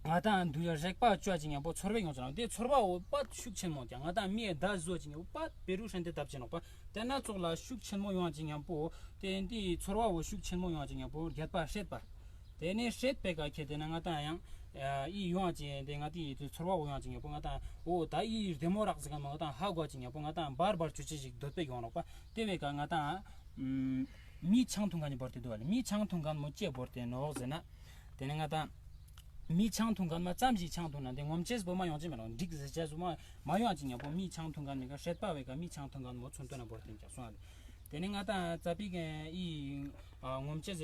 ང་ཏང་དུས་རེག་པ་ཅོ་ཅིག་ཉམ་པོ་ཚོར་བ་ཡོང་ཅེས་ནོག། དེ་ཚོར་བ་བོ་པ་ཤུགས་ཆེན་མོ་ཀྱག། ང་ཏང་མིའི་ད་བཟོ་ཅིག་ཉམ་པོ་པ་བེ་རུ་ཧྲན་ཏེ་བཏབ་ཅེས་ནོག་པ། དེ་ན་ཙོགས་ལ་ཤུགས་ཆེན་མོ་ཡོང་ཅིག་ཉམ་པོ་དེ་འདི་ཚོར་བ་བོ་ཤུགས་ཆེན་མོ་ཡོང་ཅིག་ཉམ་པོ་རྒྱད་པ་སྲེད་པ། དེ་ནས་སྲེད་པའི་ཀ་ཁྱེར་ཏེ་ན་ང་ཏང་ཡང་ཨ་ཨི་ཡོང་ཅིག་དེ་ང་ཏི་ཚོར་བ་བོ་ཡོང་ཅིག་ཉམ་པོ་ང་ཏང་འོ་ད་ཨི་བདེ་མོ་རག་ཟེར་ག་མ་ང་ཏང་ཧ་གོ་ཅིག་ཉམ་པོ་ང་ཏང་བར་བར་ཅོ་ཅེས་ཤིག་འདོད་པའི་ཡོང་ནོག་པ། དེ་བའི་ཀ་ང་ཏང་ཨ་མི་ཆང་འཐུང་མཁན་ནི་བོར་ཏེ་འདུག་བ་ལེ། མི་ཆང་འཐུང་མཁན་མོ་ཅི་བོར་ཏེ་ནོག་ཟེར་ན། དེ་ནས་ང་ཏང་མི་ཆང་འཐུང་མཁན་མ་ཙམ་ཞིག་ཆང་འཐུང་ན་དེ་ངོམ་ཅེས་པོ་མ་ཡོང་ཅེས་མ་རུང་འགྲིག་ཟེར་ཅེས་པོ་མ་མ་ཡོང་ཅིག་ཉམ་པོ་མི་ཆང་འཐུང་མཁན་མི་ཀ་སྲེད་པ་བའི་ཀ་མི་ཆང་འཐུང་མཁན་མོ་ཚུན་དོན་ན་བོར་ཏེ་ཀྱག་སོང་བ་ལེ། དེ་ནས་ང་ཏང་ཙ་པིག་ཨི་ངོམ་ཅེས་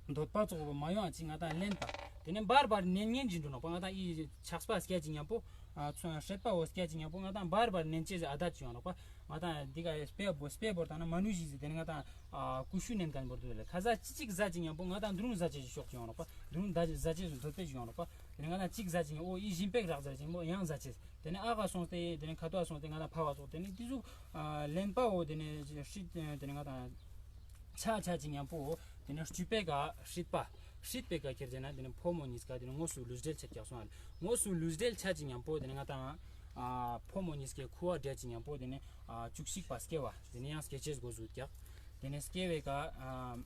འདོད་པ་ཙོགས་པོ་མ་ཡོང་ཅིག་ང་ཏང་ལེན་པ། དེ་ནས་བར་བར་ནན་ཉན་ཅིག་འགྲོ་ནོག་པ། ང་ཏང་ཨི་ཆགས་པ་སྐྱེ་ཅིག་ཉམ་པོ་ཨ་ཚོ་སྲེད་པ་བོ་སྐྱེ་ཅིག་ཉམ་པོ་ང་ཏང་བར་བར་ནན་ཅེས་ཨ་ད་ཅིག་ཡོང་ནོག་པ། ང་ཏང་འདི་ཀ་སྤེ་བོ་སྤེ་བོར་ཏང་ན་མ་ནུ་ཞིག་ཟེར་དེ་ནས་ང་ཏང་ཨ་ཀུ་ཤུ་ནན་མཁན་བོར་དུ་ལེ། ཁ་ཟས་ཅི་ཅིག་ཟ་ཅིག་ཉམ་པོ་ང་ཏང་དུ་རུང་ཟ་ཅེས་ཤིག་ཤོག་ཅིག་ཡོང་ནོག་པ། དུ་རུང་ད་ཟ་ཅེས་ཤིག་འདོད་པ་ཞིག་ཡོང་ནོག་པ། དེ་ནས་ང་ཏང་ཅིག་ཟ་ཅིག་ཉམ་པོ་ཨི་ཞིམ་པེག་རག་ཟེར་ཅིག་མོ་ཡང་ཟ་ཅེས། དེ་ནས་ཨ་ག་སོང་སྟེ་དེ་ནས་ཁ་ཐོག་སོང་སྟེ་ང་ཏང་ཕ་བ་ཙོགས་དེ་ནས་དེ་ཟུག་ཨ་ལེན་པ་བོ་དེ་ནས་སྲིད་དེ་ནས་ང་ཏང་ཆ་ཆ་ཅིག་ཉམ་པོ་དེ་ནས་སྤྱོད་པའི་ཀ་སྲིད་པ་སྲིད་པའི་ཀ་ཁྱེར་ཏེ་ན་དེ་ནས་ཕོ་མོ་གཉིས་ཀ་དེ་ནས་དངོས་སུ་ལུས་འབྲེལ་ཆ་ཀྱག་སོང་ཨ་ལེ། དངོས་སུ་ལུས་འབྲེལ་ཆ་ཅིག་ཉམ་པོ་དེ་ནས་ང་ཏང་ཨ་ཕོ་མོ་གཉིས་ཀའི་ཁུ་བ་འབྲེལ་ཅིག་ཉམ་པོ་དེ་ནས་ཨ་བཅུ་གཅིག་པ་སྐྱེ་བ་དེ་ནས་ཡང་སྐྱེ་ཅེས་དགོས་ཟུག་ཀྱག། དེ་ནས་སྐྱེ་བའི་ཀ་ཨ་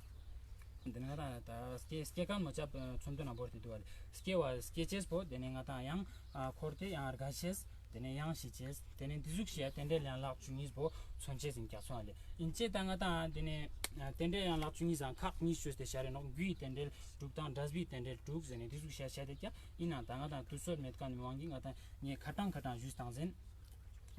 དེ་ནས་ང་ཏང་ད་སྐྱེ་སྐྱེ་མཁན་མོ་ཅབ་ཚོན་དོན་ན་བོར་ཏེ་འདུག་བ་ལེ། སྐྱེ་བ་སྐྱེ་ཅེས་པོ་དེ་ནས་ང་ཏང་ཡང་ཨ་འཁོར་ཏེ་ཡང་རྒ་ཅེས། དེ་ནས་ཡང་ཤི་ཅེས། དེ་ནས་འདི་ཟུག་ཤི་ཡ་རྟེན་འབྲེལ་ཡན་ལག་བཅུ་གཉིས་པོ་མཚོན་ཅེས་ཡིན་ཀྱག་སོང་བ་ལེ། ཡིན་ཅེས་ད་ང་ཏང་དེ་ནས་ཨ་རྟེན་འབྲེལ་ཡན་ལག་བཅུ་གཉིས་སང་ཁག་གཉིས་ཅོས་ཏེ་བཤད་རེ་ནོག། རྒྱུའི་རྟེན་འབྲེལ་དྲུག་དང་འབྲས་བུའི་རྟེན་འབྲེལ་དྲུག་ཟེར་ནས་འདི་ཟུག་བཤད་བཤད་དེ་ཀྱག། ཡིན་ནའང་ད་ང་ཏང་དུས་ཚོད་མེད་མཁན་ནི་དབང་གིས་ང་ཏང་ངས་ཁ་གྲངས་ཁ་གྲངས་ཞུས་བཏང་ཟིན།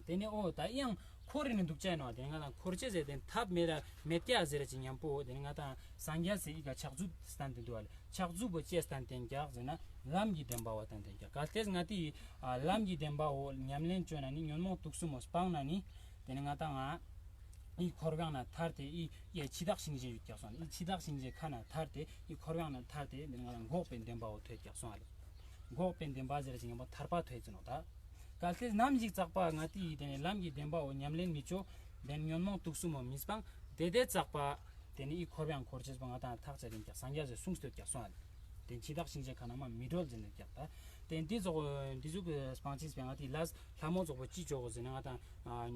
དེ་ནས་འོ་ད་ཡང་འཁོར་རེ་ནས་འདུག་ཅེས་ནོག། དེ་ནས་ང་ཏང་འཁོར་ཅེས་ཟེར་དེ་ཐབས་མེད་ར་མེད་ཀྱག་ཟེར་ར་ཅིག་ཉམ་པོ་དེ་ནས་ང་ཏང་སངས་རྒྱས་སི་ཨི་ཀ་ཕྱག་མཛུབ་སྟན་ཏེ་འདུག་བ་ལེ། ཕྱག་མཛུབ་པོ་ཅི་སྟན་ཏེ་ཀྱག་ཟེར་ན་ལམ་གྱི་བདེན་པ་བོ་སྟན་ཏེ་ཀྱག། གལ་ཏེ་ང་ཏི་ཨ་ལམ་གྱི་བདེན་པ་བོ་ཉམས་ལེན་ཅོས་ན་ནི་ཉོན་མོངས་དུག་གསུམ་བོ་སྤངས་ན་ནི་དེ་ནས་ང་ཏང་ཨི་འཁོར་བའི་ནང་ཐར་ཏེ་ཨི་ཡེ་འཆི་བདག་གཤིན་རྗེ་ཡོད་ཀྱག་སོང་ཨ་ལེ། ཨི་འཆི་བདག་གཤིན་རྗེ་ཁ་ནས་ཐར་ཏེ་ཨི་འཁོར་བའི་ནང་ཐར་ཏེ་དེ་ནས་ང་ཏང་འགོག་པའི་བདེན་པ་བོ་ཐོས་ཀྱག་སོང་ཨ་ལེ། འགོག་པའི་བདེན་པ་ཟེར་ཅིག་ཉམ་པོ་ཐར་པ་ཐོས་ཅེས་ནོག་ད། གལ་ཏེ་ནམ་ཞིག་ཙག་པ་ང་ཏི་དེ་ནས་ལམ་གྱི་བདེན་པ་བོ་ཉམས་ལེན་མི་ཅོ། དེ་ནས་ཉོན་མོངས་དུག་གསུམ་བོ་མི་སྤང་། དེ་དེ་ཙག་པ་དེ་ནས་ཨི་འཁོར་བའི་ནང་འཁོར་ཅེས་པོ་ང་ཏང་ཐག་ཆད་ཡིན་ཀྱག། སངས་རྒྱས་སི་གསུངས་ཏེ་ཡོད་ཀྱག་སོང་ཨ་ལེ། དེ་འཆི་བདག་གཤིན་རྗེ་ཁ་ནས་མ་མི་གྲོལ་ཟེར་ནས་ཀྱག་ད། དེ་འདི་ཙོགས་འདི་ཟུག་སྤང་ཅེས་པའི་ང་ཏི་ལས་ལྷ་མོ་ཙོགས་པོ་ཅི་ཅོ་གོས་ཟེར་ན་ང་ཏང་ཨ་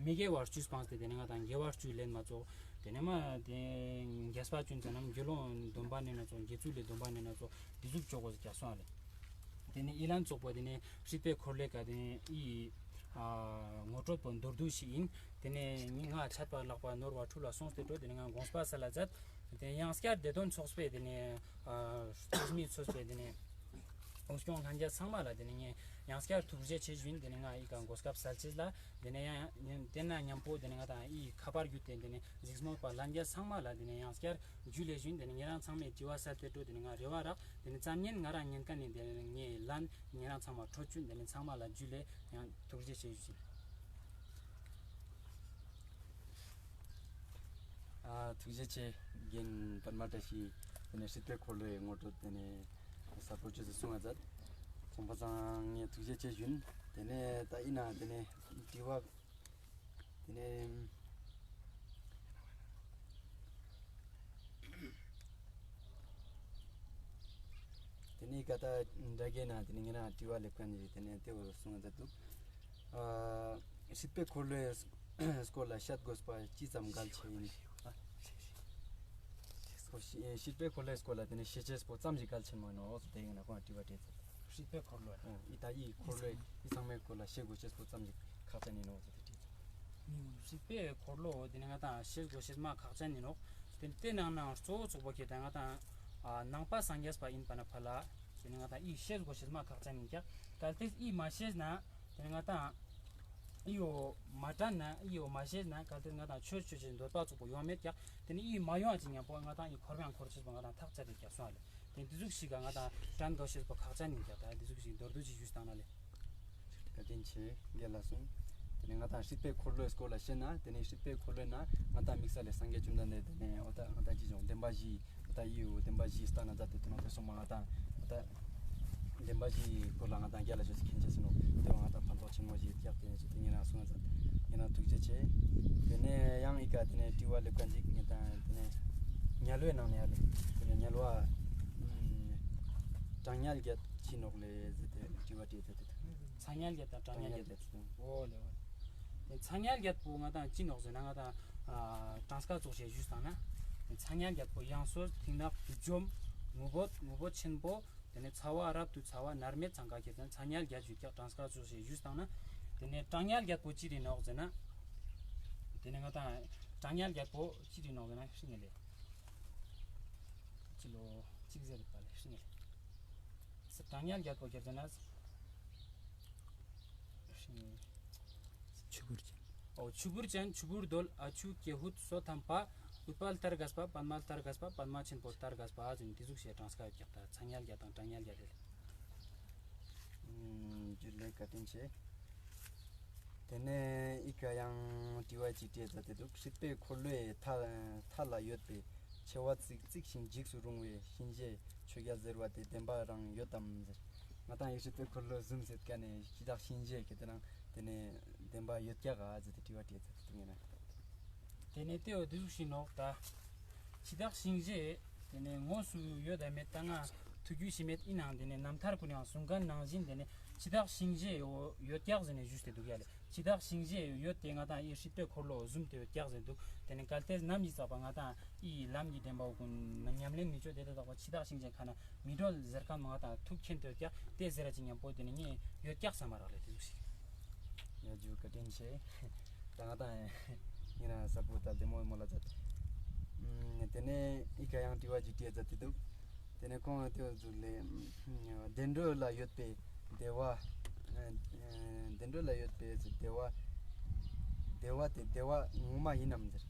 མི་དགེ་བ་བཅུ་སྤངས་ཏེ་དེ་ནས་ང་ཏང་དགེ་བ་བཅུ་ལེན་མ་ཙོགས། དེ་ནས་མ་དེ་རྒྱས་པ་ཅུན་ཙམ་ནམ་དགེ་སློང་སྡོམ་པ་ནེན་ན་ཙོགས། དགེ་ཚུལ་ལི་སྡོམ་པ་ནེན་ན་ཙོགས། འདི་ཟུག་ཅོ་གོས་ཟེར་ཀྱག་སོང་ཨ་ལེ། དེ་ནས་ཨི་ལན་ཙོགས་པོ་དེ་ནས་སྲིད་པའི་འཁོར་ལོའི་ཀ་དེ་ནས་ཨི་ཨ་ངོ་སྤྲོད་པོ་མདོར་བསྡུས་ཤིག་ཡིན། དེ་ནས་ངས་ང་ཆད་པ་ལྷག་པ་ནོར་བ་འཁྲུལ་བ་སོང་སྟེ་འགྲོ། དེ་ནས་ང་དགོངས་པ་སལ་ལ་མཛད། དེ་ཡང་སྐྱར་བདེ་དོན་ཚོགས་པའི་དེ་ནས་ཨ་ཚོགས་མི་ཚོགས་པའི་དེ་ནས་འོ་སྐྱོང་ལྷན་རྒྱས་ཚང་མ་ལ་དེ་ནས་ངས་ཡང་སྐྱར་ཐུགས་རྗེ་ཆེ་ཞུ་ཡིན། དེ་ནས་ང་ཨི་ཀ་གོ་སྐབས་སལ་ཅེས་ལ་དེ་ནས་ཡང་དེ་ན་མཉམ་པོ་དེ་ནས་ང་ཏང་ཨི་ཁ་པར་བརྒྱུད་དེ་དེ་ནས་གཟིགས་མོ་པ་ལྷན་རྒྱས་ཚང་མ་ལ་དེ་ནས་ཡང་སྐྱར་ཇུ་ལེ་ཞུ་ཡིན། དེ་ནས་ཉེ་རང་ཚང་མས་དྲི་བ་སལ་ཏེ་འགྲོ། དེ་ནས་ང་རེ་བ་རག། དེ་ནས་ཙམ་ཉན་ང་རང་ཉན་ཀ་ནས་དེ་ནས་ངས་ལན་ཉེ་རང་ཚང་མ་འཕྲོད་བཅུག། དེ་ནས་ཚང་མ་ལ་ཇུ་ལེ་ཡང་ཐུགས་རྗེ་ཆེ་ཞུ་ཡིན། ཨ་ཐུགས་རྗེ་ཆེ། རྒན་པདྨ་བཀྲ་ཤིས་དེ་ནས་སྲིད་པའི་འཁོར་ལོའི་ངོ་སྤྲོད་དེ་ནས་གསལ་པོ་ཅོས་ཏེ་གསུང་ང་མཛད། ཚང་མ་ཚང་ངས་ཐུགས་རྗེ་ཆེ་ཞུ་ཡིན། དེ་ནས་ད་ཡིན་ན་དེ་ནས་དྲི་བ་དེ་ནས་དེ་ནས་ཀ་ད་འདྲ་གེ་ན་དེ་ནས་ངེ་རང་དྲི་བ་ལེབ་ཁན་ནི་དེ་ནས་དེ་བོ་གསུང་ང་མཛད་འདུག། ཨ་སྲིད་པའི་འཁོར་ལོའི་སྐོར་ལ་བཤད་དགོས་པ་ཅི་ཙམ་གལ་ཆེ་ཡིན། ཨ་སྲིད་པའི་འཁོར་ལོའི་སྐོར་ལ་དེ་ནས་བཤད་ཅེས་པོ་ཙམ་ཞིག་གལ་ཆེན་མོ་ཡིན་ནོག་ཟེར་དེ་ཡིན་ན་ཁོང་དྲི་བ་དྲིས་ཚར། སྲིད་པའི་འཁོར་ལོ། ཨོ་ཨི་ད་ཨི་འཁོར་ལོའི་ཨི་ཚང་མའི་སྐོར་ལ་བཤད་དགོས་ཅེས་པོ་ཙམ་ཞིག་ཁག་ཅན་ཡིན་ནོག་ཟེར་དེ་དྲིས་ཚར། སྲིད་པའི་འཁོར་ལོ་དེ་ནས་ང་ཏང་བཤད་དགོས་ཤེས་མ་ཁག་ཅན་ཡིན་ནོག། དེ་དེ་ནང་ནང་གཙོ་བོ་ཚུགས་པོ་ཁྱེད་དང་ང་ཏང་ཨ་ནང་པ་སངས་རྒྱས་པ་ཡིན་པ་ན་ཕ་ལ་དེ་ནས་ང་ཏང་ཨི་བཤད་དགོས་ཤེས་མ་ཁག་ཅན་ཡིན་ཀྱག། གལ་ཏེ་ཨི་མ་བཤད་ན་དེ་ནས་ང་ཏང་ཨི་བོ་མ་དྲན་ན་ཨི་བོ་མ་བཤད་ན་གལ་ཏེ་ང་ཏང་ཆོས་ཆོས་ཅེས་འདོད་པ་ཚུགས་པོ་ཡོང་མེད་ཀྱག། དེ་ནས་ཨི་མ་ཡོང་ཅིག་ཉམ་པོ་ང་ཏང་ཨི་འཁོར་བའི་ནང་འཁོར་ཅེས་པོ་ང་ཏང་ཐག་ཆད་དེ་ཀྱག་སོང་ཨ་ལེ། དེ་འདི་ཟུག་ཞིག་ག་ང་ཏང་དྲན་དགོས་ཤེས་པོ་ཁག་ཅན་ཡིན་ཀྱག། ད་འདི་ཟུག་ཞིག་མདོར་བསྡུས་ཅིག་ཞུས་བཏང་ན་ལེ། བཀའ་དྲིན་ཆེ། རྒན་ལགས་སོང་། དེ་ནས་ང་ཏང་སྲིད་པའི་འཁོར་ལོའི་སྐོར་ལ་བཤད་ན་དེ་ནས་སྲིད་པའི་འཁོར་ལོའི་ནང་ང་ཏང་དམིགས་བསལ་ལས་སངས་རྒྱས་བཅོམ་ལྡན་འདས་དེ་ནས་འོ་ད་ང་ཏང་ཅི་བྱུང་བདེན་པ་བཞི་འོ་ད་ཡི་འོ་བདེན་པ་བཞི་སྟན་ན་མཛད་དེ་དེ་ནང་དེ་སོང་མ་ང་ཏང་འོ་ད་བདེན་པ་བཞིའི་སྐོར་ལ་ང་ཏང་རྒྱལ་ལ་ཅོས་ཏེ་མཁྱེན་ཅེས་སོང་ནོག། དེ་བོ་ང་ཏང་ཕན་ཐོགས་ཆེན་མོ་ཞིག་ཡོད་ཀྱག། དེ་ནས་ཅོས་ཏེ་ངེ་རང་སོང་ང་མཛད། ངེ་རང་ཐུགས་རྗེ་ཆེ། དེ་ནས་ཡང་ཨི་ཀ་དེ་ནས་དྲི་བ་ལེབ་ཁན་ཅིག་ངེ་ཏང་དེ་ནས་དམྱལ་བའི་ནང་ནས་ཡ་ལེ། དེ་ནས་དམྱལ་བ། ཨུམ། གྲངས་ཉལ་བརྒྱད་ཅི་ནོག་ལེ་ཟེར་ཏེ་དྲི་བ་དྲིས་ཏེ་དུག། གྲངས་ཉལ་བརྒྱད་དང་གྲངས་ཉལ་བརྒྱད། འོ་ལེ་འོ་ལེ། གྲངས་ཉལ་བརྒྱད་པོ་ང་དང་ཅི་ནོག་ཟེར་ན་ང་དང་གྲངས་ཀ་ཙོགས་ཤིག་ཞུས་བཏང་ན། གྲངས་ཉལ་བརྒྱད་པོ་ཡང་སོས་ཐིག་ནག་བདུད་འཇོམས་ངུ་འབོད་ངུ་འབོད་ཆེན་པོ། དེ་ནས་ཚ་བ་རབ་ཏུ་ཚ་བ་མནར་མེད་ཚང་ཀ་ཁྱེར་ཏེ་ན་གྲངས་ཉལ་བརྒྱད་ཞུ་ཀྱག། གྲངས་ཀ་ཙོགས་ཤིག་ཞུས་བཏང་ན། དེ་ནས་གྲངས་ཉལ་བརྒྱད་པོ་ཅི་རེ་ནོག་ཟེར་ན། དེ་ནས་ང་དང་གྲངས་ཉལ་བརྒྱད་པོ་ཅི་རེ་ནོག་ཟེར་ན་ཤི་ངེ་ལེ། ཅི་ལོ་ཅིག་ཟེར་པ་ལེ་ཤི་ངེ་ལེ། གྲངས་ཉལ་བརྒྱད་པོ་ཁྱེར་ཏེ་ན་ཤི་ངེ་ཆུ་བུར་ཅན། འོ་ཆུ་བུར་ཅན་ཆུ་བུར་རྡོལ་ཨ་ཆུ་ཀྱི་ཧུད་སོ་ཐམ་པ་ཨུཏྤལ་ལྟར་རྒས་པ་པདྨ་ལྟར་རྒས་པ་པདྨ་ཆེན་པོ་ལྟར་རྒས་པ་ཨ་ཟེར་ནས་དེ་ཟུག་ཞིག་གྲངས་ཀ་ཡོད་ཀྱག། ད་གྲངས་ཉལ་བརྒྱད་དང་གྲངས་ཉལ་བརྒྱད་རེད། ཨུམ། ཇུ་ལེ་བཀའ་དྲིན་ཆེ། དེ་ནས་ཨི་ཀ་ཡང་དྲི་བ་ཅིག་དྲིས་ཙ་དེ་དུག། སྲིད་པའི་འཁོར་ལོའི་མཐའ་མཐའ་ལ་ཡོད་པའི་མཆེ་བ་གཙིགས་གཙིགས་ཤིང་འཇིགས་སུ་རུང་བའི་གཤིན་རྗེ་ཆོས་རྒྱལ་ཟེར་བ་དེ་བདེན་པ་རང་ཡོད་དམ་ཟེར། ང་དང་ཡེ་སྲིད་པའི་འཁོར་ལོ་བཟུམ་ཟེར་ཀ་ནས་འཆི་བདག་གཤིན་རྗེ་གི་དེ་རང་དེ་ནས་བདེན་པ་ཡོད་ཀྱག་ག་ཟེར་ཏེ་དྲི་བ་དྲིས་ཙ་དེ་དུག་ཡིན་ན། དེ་ནས་དེ་འོ་དེ་ཟུག་ཤིག་ནོག་ད། འཆི་བདག་གཤིན་རྗེ། དེ་ནས་དངོས་སུ་ཡོད་དམ་མེད་ད་ང་ཐུགས་རྒྱུས་ཤིག་མེད་ཡིན་ནའང་དེ་ནས་རྣམ་ཐར་ཀུན་ཡང་གསུང་མཁན་ནང་བཞིན་དེ་ནས་འཆི་བདག་གཤིན་རྗེ་འོ་ཡོད་ཀྱག་ཟེར་ནས་ཞུས་ཏེ་དུག་ཡ་ལེ། འཆི་བདག་གཤིན་རྗེ་ཡོད་དེ་ང་དང་ཡེ་སྲིད་པའི་འཁོར་ལོ་བཟུམ་དེ་ཡོད་ཀྱག་ཟེར་དུག། དེ་ནས་གལ་ཏེ་ནམ་ཞིག་ཙག་པ་ང་དང་ཨི་ལམ་གྱི་བདེན་པ་འོ་ཀུན་ཉམས་ལེན་མི་ཆོག་དེ་དེ་དག་པ་འཆི་བདག་གཤིན་རྗེ་ཁ་ན་མི་གྲོལ་ཟེར་ཁན་མ་ང་དང་ཐུགས་མཁྱེན་ཏེ་ཡོད་ཀྱག་དེ་ཟེར་ར་ཅིག་མཉམ་པོ་དེ་ནས་ངས་ཡོད་ཀྱག་བསམ་མ་རག་ལེ་དེ་ཟུག་ཞིག། ཡ་ཇུ་བཀའ་དྲིན་ཆེ། ད་ང་དང་ཡིན་ན་གསལ་པོ་ད་བདེ་མོ་མོ་ལ་མཛད། ཨུམ། དེ་ནས་ཨི་ཀ་ཡང་དྲི་བ་ཅིག་དྲིས་ཙ་དེ་དུག། དེ་ནས་ཁོང་དེ་ཟུག་ལས་བདེ་འགྲོ་ལ་ཡོད་པའི་བདེ་བ། ཨ་བདེ་འགྲོ་ལ་ཡོད་པའི་བདེ་བ། བདེ་བ་དེ་བདེ་བ་ངོ་མ་ཡིན་ནམ་ཟེར།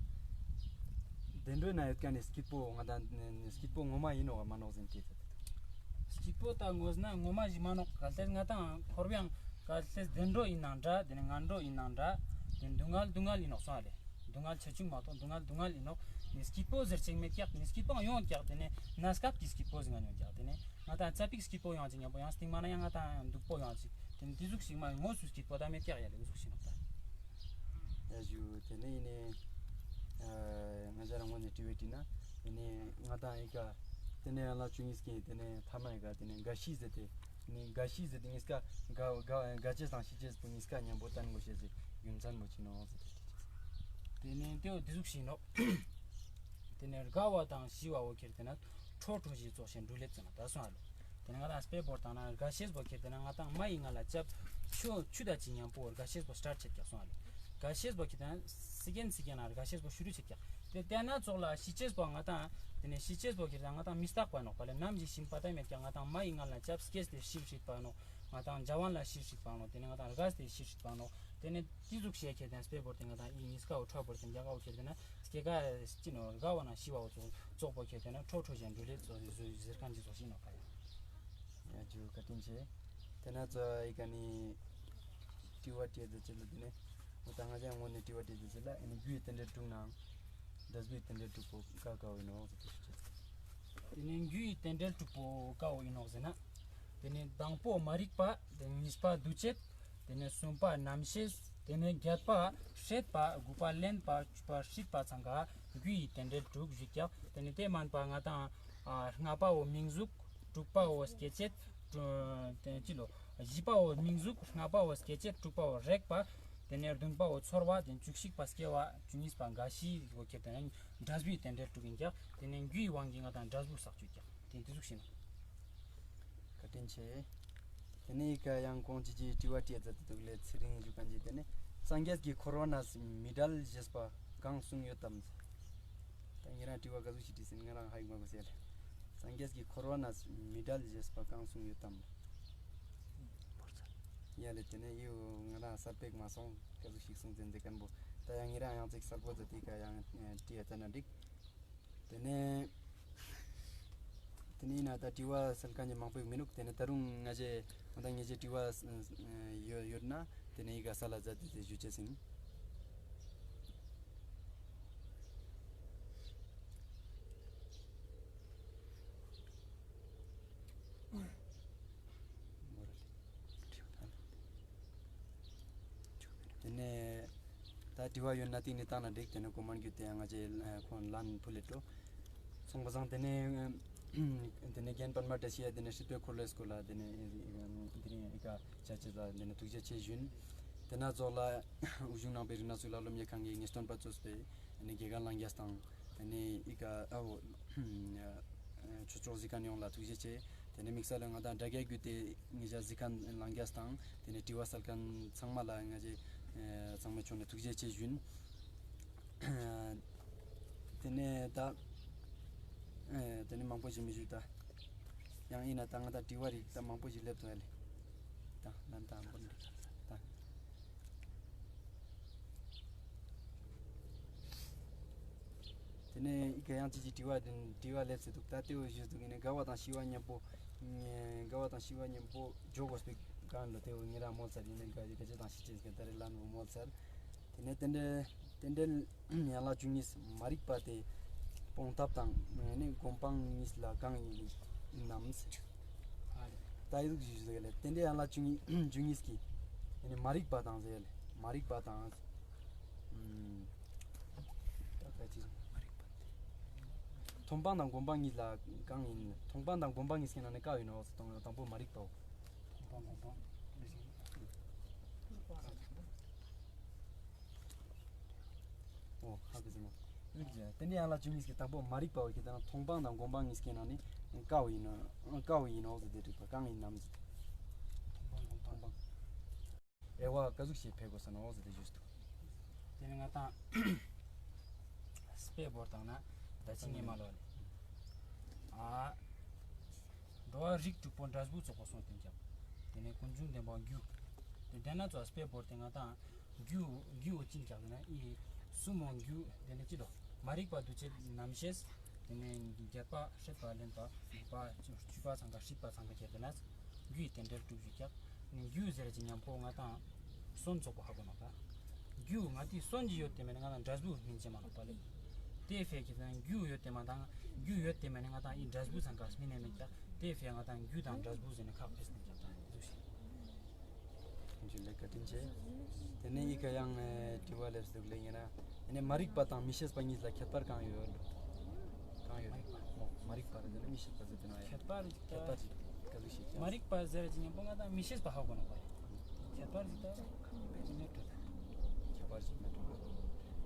བདེ་འགྲོའི་ནང་ཡོད་མཁན་ནི་སྐྱིད་པོ་ང་དང་སྐྱིད་པོ་ངོ་མ་ཡིན་ནོག་ག་མ་ནོག་ཟེར་དྲིས་ཙ་དེ་དུག། སྐྱིད་པོ་ད་ངོས་ན་ངོ་མ་ཞིག་མ་ནོག། གལ་ཏེ་ང་དང་འཁོར་བའང་གལ་ཏེ་བདེ་འགྲོ་ཡིན་ནའང་འདྲ། དེ་ནས་ངན་འགྲོ་ཡིན་ནའང་འདྲ། དེ་སྡུག་བསྔལ་སྡུག་བསྔལ་ཡིན་ནོག་སོང་ཨ་ལེ། སྡུག་བསྔལ་ཆེ་ཆུང་མ་གཏོགས་སྡུག་བསྔལ་སྡུག་བསྔལ་ཡིན་ནོག། ནི་སྐྱིད་པོ་ཟེར་ཅིག་མེད་ཀྱག། ནི་སྐྱིད་པོའང་ཡོང་ཀྱག། དེ་ནས་གནས་སྐབས་ཀྱི་སྐྱིད་པོ་ཟེར་ང་ཡོང་ཀྱག། དེ་ནས་ང་དང་ཙ་པིག་སྐྱིད་པོ་ཡོང་ཅིག་མཉམ་པོ་ཡང་སྟིང་མ་ན་ཡང་ང་དང་སྡུག་པོ་ཡོང་ཅིག། དེ་ནས་དེ་ཟུག་ཞིག་མ་དངོས་སུ་སྐྱིད་པོ་ད་མེད་ཀྱག་ཡ་ལེ། འུ་ཟུག་ཞིག་ནོག་ད། ཡ་ཞུ་དེ་ནས་ཡིན་ནས། ཨ་ང་ཅག་རང་ངོས་ནས་དྲི་བ་དྲིས་ན། དེ་ནས་ང་དང་ཨི་ཀ་དེ་ནས་ཡང་ལ་ཆུ་གཉིས་ཀྱི་དེ་ནས་ཐ་མ་ཨི་ཀ་དེ་ནས་རྒ་ཤི་ཟེར་ཏེ། ནི་རྒ་ཤི་ཟེར་ཏེ་གཉིས་ཀ་རྒ་རྒ་རྒ་ཅེས་དང་ཤི་ཅེས་པོ་གཉིས་ཀ་མཉམ་པོ་བསྟན་དགོས་ཤེས་སི་རྒྱུ་མཚན་པོ་ཅི་ནོག་ཟེར་ཏེ། དེ་ནས་དེ་འོ་དེ་ཟུག་ཞིག་ནོག། དེ་ནས་རྒ་བ་དང་ཤི་བ་འོ་ཁྱེར་ཏེ་ན་ཁྲོ་ཁྲོ་ཞིག་ཙོགས་ཤིག་འགྲུལ་ལེབ་ཙམ་ད་སོང་ཨ་ལོ། དེ་ནས་ང་དང་དཔེ་བོར་བཏང་ན་རྒ་ཤེས་པོ་ཁྱེར་ཏེ་ན་ང་དང་མ་ཡི་མངལ་ལ་ཆབ་ཆུ་ཆུ་དང་ཅིག་མཉམ་པོ་རྒ་ཤེས་པོ་སི་ཊར་ཊི་ཆེད་ཀྱག་སོང་ཨ་ལེ། རྒ་ཤེས་པོ་ཁྱེར་ཏེ་ན་སི་ཀེན་སི་ཀེན་ལ་རྒ་ཤེས་པོ་ཤུ་རུ་ཆེད་ཀྱག། དེ་དེ་ན་ཙོགས་ལ་ཤི་ཅེས་པོ་ང་དང་དེ་ནས་ཤི་ཅེས་པོ་ཁྱེར་ཏེ་ན་ང་དང་མི་རྟག་པ་ནོག་པ་ལེ། ནམ་ཞིག་ཤིན་པ་ད་མེད་ཀྱག། ང་དང་མ་ཡི་མངལ་ལ་ཆབ་སྐྱེས་ཏེ་ཤི་སྲིད་པ་ནོག། ང་དང་འཇའ་ཝན་ལ་ཤི་སྲིད་པ་ནོག། དེ་ནས་ང་དང་རྒས་ཏེ་ཤི་སྲིད་པ་ནོག། དེ་ནས་དེ་ཟུག་ཞིག་ཁྱེར་ཏེ་ན་དཔེ་བོར་ཏེ་ང་དང་ཨི་གཉིས་ཀ་འོ་ཁྲ་བོར་ཏེ་རྒྱ་གར་འོ་ཁྱེར་ཏེ་ན་སྐྱེ་ཀ་ཅི་ནོག་རྒ་བ་ན་ཤི་བ་འོ་ཙོགས་པོ་ཁྱེར་ཏེ་ན་ཁྲོ་ཁྲོ་ཞིག་འགྲུལ་ལེབ་ཙོགས་ཟེར་ཁན་ཅིག་ཙོགས་ཤིག་ནོག་ཁ་ཡ། ཡ་ཇུ་བཀའ་དྲིན་ཆེ། དེ་ན་ཙོགས་ཨི་ཀ་ནི་དྲི་བ་དྲིས་ཏེ་ཅི་ལ་དེ་ནས་འོ་ད་ང་ཅག་ངོས་ནས་དྲི་བ་དྲིས་ཏེ་ཅི་ལ་ཨེ་ནི་རྒྱུ་ཡི་རྟེན་འབྲེལ་དྲུག་ནང་འབྲས་བུའི་རྟེན་འབྲེལ་དྲུག་པོ་ཀ་ཀ་བོ་ཡིན་ནོག་ཟེར་ཏེ་ཞུ་ཅེས། དེ་ནས་རྒྱུ་ཡི་རྟེན་འབྲེལ་དྲུག་པོ་ཀ་བོ་ཡིན་ནོག་ཟེར་ན། དེ་ནས་དང་པོ་མ་རིག་པ། དེ་ནས་གཉིས་པ་འདུ་བྱེད། དེ་ནས་གསུམ་པ་རྣམ་ཤེས། དེ་ནས་བརྒྱད་པ་སྲེད་པ། དགུ་པ་ལེན་པ། བཅུ་པ་སྲིད་པ་ཚང་ཀ་རྒྱུ་ཡི་རྟེན་འབྲེལ་དྲུག་ཞུ་ཀྱག། དེ་ནས་དེ་མན་པ་ང་དང་ཨ་ལྔ་པ་བོ་མིང་གཟུགས། དྲུག་པ་བོ་སྐྱེ་མཆེད། དྲུ་དེ་ཅི་ལོ། བཞི་པ་བོ་མིང་གཟུགས། ལྔ་པ་བོ་སྐྱེ་མཆེད། དྲུག་པ་བོ་རེག་པ། དེ་ནས་བདུན་པ་བོ་ཚོར་བ། དེ་ནས་བཅུ་གཅིག་པ་སྐྱེ་བ། བཅུ་གཉིས་པ་རྒ་ཤི་བོ་ཁྱེར་ཏེ་ན་འབྲས་བུའི་རྟེན་འབྲེལ་དྲུག་ཡིན་ཀྱག། དེ་ནས་རྒྱུ་ཡི་དབང་གིས་ང་དང་འབྲས་བུ་བསགས་ཅུག་ཀྱག། དེ་འདི་ཟུག་ཤེས་ན། བཀའ་དྲིན་ཆེ། དེ་ནས་ཡི་ག་ཡང་གོང་ཅི་ཅི་དྲི་བ་དྲིས་ཡ་ཙ་དུག་ལེ། ཚེ་རིང་ཞུ་མཁན་ཅིག་དེ་ནས་སངས་རྒྱས་ཀྱི་འཁོར་བ་ན་མི་འབྲལ་ཞེས་པ་གང་གསུངས་ཡོད་དམ། ད་ཉེ་རང་དྲི་བ་ག་ཟུག་ཞིག་དྲིས་ཟིན་ང་རང་ཧ་ཡིག་མ་གོ་ཟེར་ལེ། སངས་རྒྱས་ཀྱི་འཁོར་བ་ན་མི་འབྲལ་ཞེས་པ་གང་གསུངས་ཡོད་དམ། ཡ་ལེ་དེ་ནས་ཡུ་ང་རང་གསལ་པོ་ཞིག་མ་སོང་། ག་ཟུག་ཞིག་གསུངས་ཟིན་ཟེར་མཁན་པོ། ད་ཡང་ཉེ་རང་ཡང་ཅིག་གསལ་པོ་ཟེར་ཏེ་ག་ཡང་དྲིས་ཡ་ཙ་ན་འགྲིག། དེ་ནས་དེ་ནས་ཡིན་ན་ད་དྲི་བ་སལ་མཁན་གྱི་མང་པོ་ཞིག་མི་འདུག། དེ་ནས་ད་རུང་ང་ཞེ་ང་དང་ངེ་ཞེ་དྲི་བ་ཡོད་ཡོད་ན་དེ་ནས་ཡི་ག་སལ་ལ་མཛད་དེ་དེ་ཞུ་ཅེས་ཡིན། དེ་ནས་ད་དྲི་བ་ཡོད་ན་ཏིང་ནེ་བཏང་ན་འགྲིག། དེ་ནས་ཀོ་མན་རྒྱུད་དེ་ཡང་ང་ཞེ་ཁོང་ལན་ཕུལ་ལེ་འགྲོ། སོང་པ་སང་དེ་ནས་ དེ་ནས་རྒན་པདྨ་བཀྲ་ཤིས་ཡ་དེ་ནས་སྲིད་པའི་འཁོར་ལོའི་སྐོར་ལ་དེ་ནས་དེ་རིང་ཨི་ཀ་ཆ་ཅེས་ལ་དེ་ནས་ཐུགས་རྗེ་ཆེ་ཞུན། དེ་ན་ཚོགས་ལ་དབུ་གཞུང་ནང་པའི་རིག་གནས་གཙུག་ལག་སློབ་གཉེར་ཁང་གི་ངེས་སྟོན་པ་གཙོས་པའི་དེ་ནས་དགེ་རྒན་ལྷན་རྒྱས་དང་དེ་ནས་ཨི་ཀ་ཨ་བོ་ཆོས་ཕྱོགས་གཟིགས་མཁན་ཡོངས་ལ་ཐུགས་རྗེ་ཆེ། དེ་ནས་དམིགས་བསལ་ལ་ང་དང་དྲ་རྒྱ་བརྒྱུད་དེ་ངེད་ཅག་གཟིགས་མཁན་ལྷན་རྒྱས་དང་དེ་ནས་དྲི་བ་སལ་མཁན་ཚང་མ་ལ་ང་ཅག་ཚང་མའི་ཕྱོགས་ནས་ཐུགས་རྗེ་ཆེ་ཞུན། དེ་ནས་ད་དེ་ནས་མང་པོ་ཞིག་མི་ཞུ་ད། ཡང་ཡིན་ན་ད་ང་དང་དྲི་བ་རིགས་ད་མང་པོ་ཞིག་སླེབས་ཐུབ་ཡ་ལེ། ད་ལན་ད་འབུར་ད། དེ་ནས་ཨི་ཀ་ཡང་ཅི་ཅི་དྲི་བ་དྲི་བ་སླེབས་སེ་འདུག་ད་དེ་བོ་ཞུས་འདུག་ཡིན་ན་རྒ་བ་དང་ཤི་བ་མཉམ་པོ་རྒ་བ་དང་ཤི་བ་མཉམ་པོ་འཇོག་དགོས་པའི་སྒང་ལ་དེ་བོ་ངེད་རང་མོལ་ཚར་ཡིན་ན་རྒ་བ་དང་ཤི་ཅེས་ཀྱི་ད་རེ་ལན་བོ་མོལ་ཚར། དེ་ནས་རྟེན་འབྲེལ་རྟེན་འབྲེལ་ཡན་ལག་བཅུ་གཉིས་མ་རིག་པ་དེ་སྤོང་ཐབས་དང་ནི་སྒོམ་སྤང་གཉིས་ལ་གང་ཡིན་ནམ་ཟེར། ད་ཡི་ཟུག་ཞུ་ཟེར་ལེ་རྟེན་འབྲེལ་ཡན་ལག་བཅུ་གཉིས་བཅུ་གཉིས་ཀྱི་ནི་མ་རིག་པ་དང་ཟེར་ལེ་མ་རིག་པ་དང་། མཐོང་སྤང་དང་སྒོམ་སྤང་གཉིས་ལ་གང་ཡིན། མཐོང་སྤང་དང་སྒོམ་སྤང་གཉིས་ཀྱི་ནང་ནས་ག་ཡིན་ནོག་ཟེར་དང་དང་པོ་མ་རིག་པའོ། མཐོང་སྤང་སྒོམ་སྤང་། འོ་ཧ་གི་ཟེར་མོ། རྟེན་འབྲེལ་ཡན་ལག་བཅུ་གཉིས་ཀྱི་དང་པོ་མ་རིག་པའོ་ཁྱེད་དང་མཐོང་སྤང་དང་སྒོམ་སྤང་གཉིས་ཀྱི་ནང་ནས་ག་བོ་ཡིན་ནོག་ག་བོ་ཡིན་ནོག་ཟེར་ཏེ་དྲིས་པ་གང་ཡིན་ནམ་ཟེར། མཐོང་སྤང་སྒོམ་སྤང་། དབྱེ་བ་ག་ཟུག་ཞིག་ཕེ་དགོས་ས་ནོག་ཟེར་ཏེ་ཞུས་འདུག་དེ་ནི་ང་དང་དཔེ་བོར་བཏང་ན་ད་ཅི་ངེ་མ་ལོ་ལེ། ཨ་འགྲོ་བ་རིགས་དྲུག་པོ་འབྲས་བུ་ཚོགས་པ་སོང་སྟེ་འཇག་དེ་ནས་ཀུན་འབྱུང་བདེན་པ་རྒྱུ། དེ་དེ་ན་ཚོ་དཔེ་བོར་ཏེ་ང་དང་རྒྱུ་རྒྱུ་བོ་ཅི་འཇག་ན་ཨི་གསུམ་མོ་རྒྱུ་དེ་ནས་ཅི་ལོ་མ་རིག་པ་འདུ་བྱེད་རྣམ་ཤེས། དེ་ནས་བརྒྱད་པ་སྲེད་པ་ལེན་པ་དགུ་པ་བཅུ་པ་ཚང་ཀ་སྲིད་པ་ཚང་ཀ་ཁྱེར་ཏེ་ན་རྒྱུའི་རྟེན་འབྲེལ་དྲུག་ཞིག་ཀྱག་རྒྱུ་ཟེར་གྱི་མཉམ་པོ་ང་དང་སོན་ཚོགས་པ་ཧ་གོ་ནོག་ད། རྒྱུ་ང་དེ་སོན་གྱི་ཡོད་དེ་མེད་ན་ང་དང་འབྲས་བུ་སྨིན་ཅེས་མ་ནོག་པ་ལེ། དེ་ཕེ་ཁྱེད་དང་རྒྱུ་ཡོད་དེ་མ་དང་རྒྱུ་ཡོད་དེ་མེད་ན་ང་དང་ཨི་འབྲས་བུ་ཚང་ཀ་སྨིན་ནས་མེད་ཀྱག་དེ་ཕེ་ང་དང་རྒྱུ་དང་འབྲས་བུ་ཟེར་ནས་ཁག་ཕེས་ནས་ཀྱག་ད་ཟུག་ཤིག་ཇུ་ལེ་བཀའ་དྲིན་ཆེ། དེ་ནས་ཨི་ཀ་ཡང་ཨེ་དྲི་བ་ལེབས་འདུག་ལེ་ཡིན་ན། དེ་ནས་མ་རིག་པ་དང་མི་ཤེས་པ་གཉིས་ལ་ཁྱད་པར་གང་ཡོད། གང་ཡོད། མ་རིག་པ། མ་རིག་པ་རེད་དེ་ནས་མི་ཤེས་པ་ཟེར་དེ་ན་ཡང་ཁྱད་པར་ཅིག་ཁྱད་པར་ཅིག་ག་ཟུག་ཤིག་མ་རིག་པ་ཟེར་གྱི་མཉམ་པོ་ང་དང་མི་ཤེས་པ་ཧ་གོ་ནོག་པ་ཡིན། ཁྱད་པར་ཅིག་ད་ཁྱད་པར་ཅིག་མེད་འགྲོ་ད།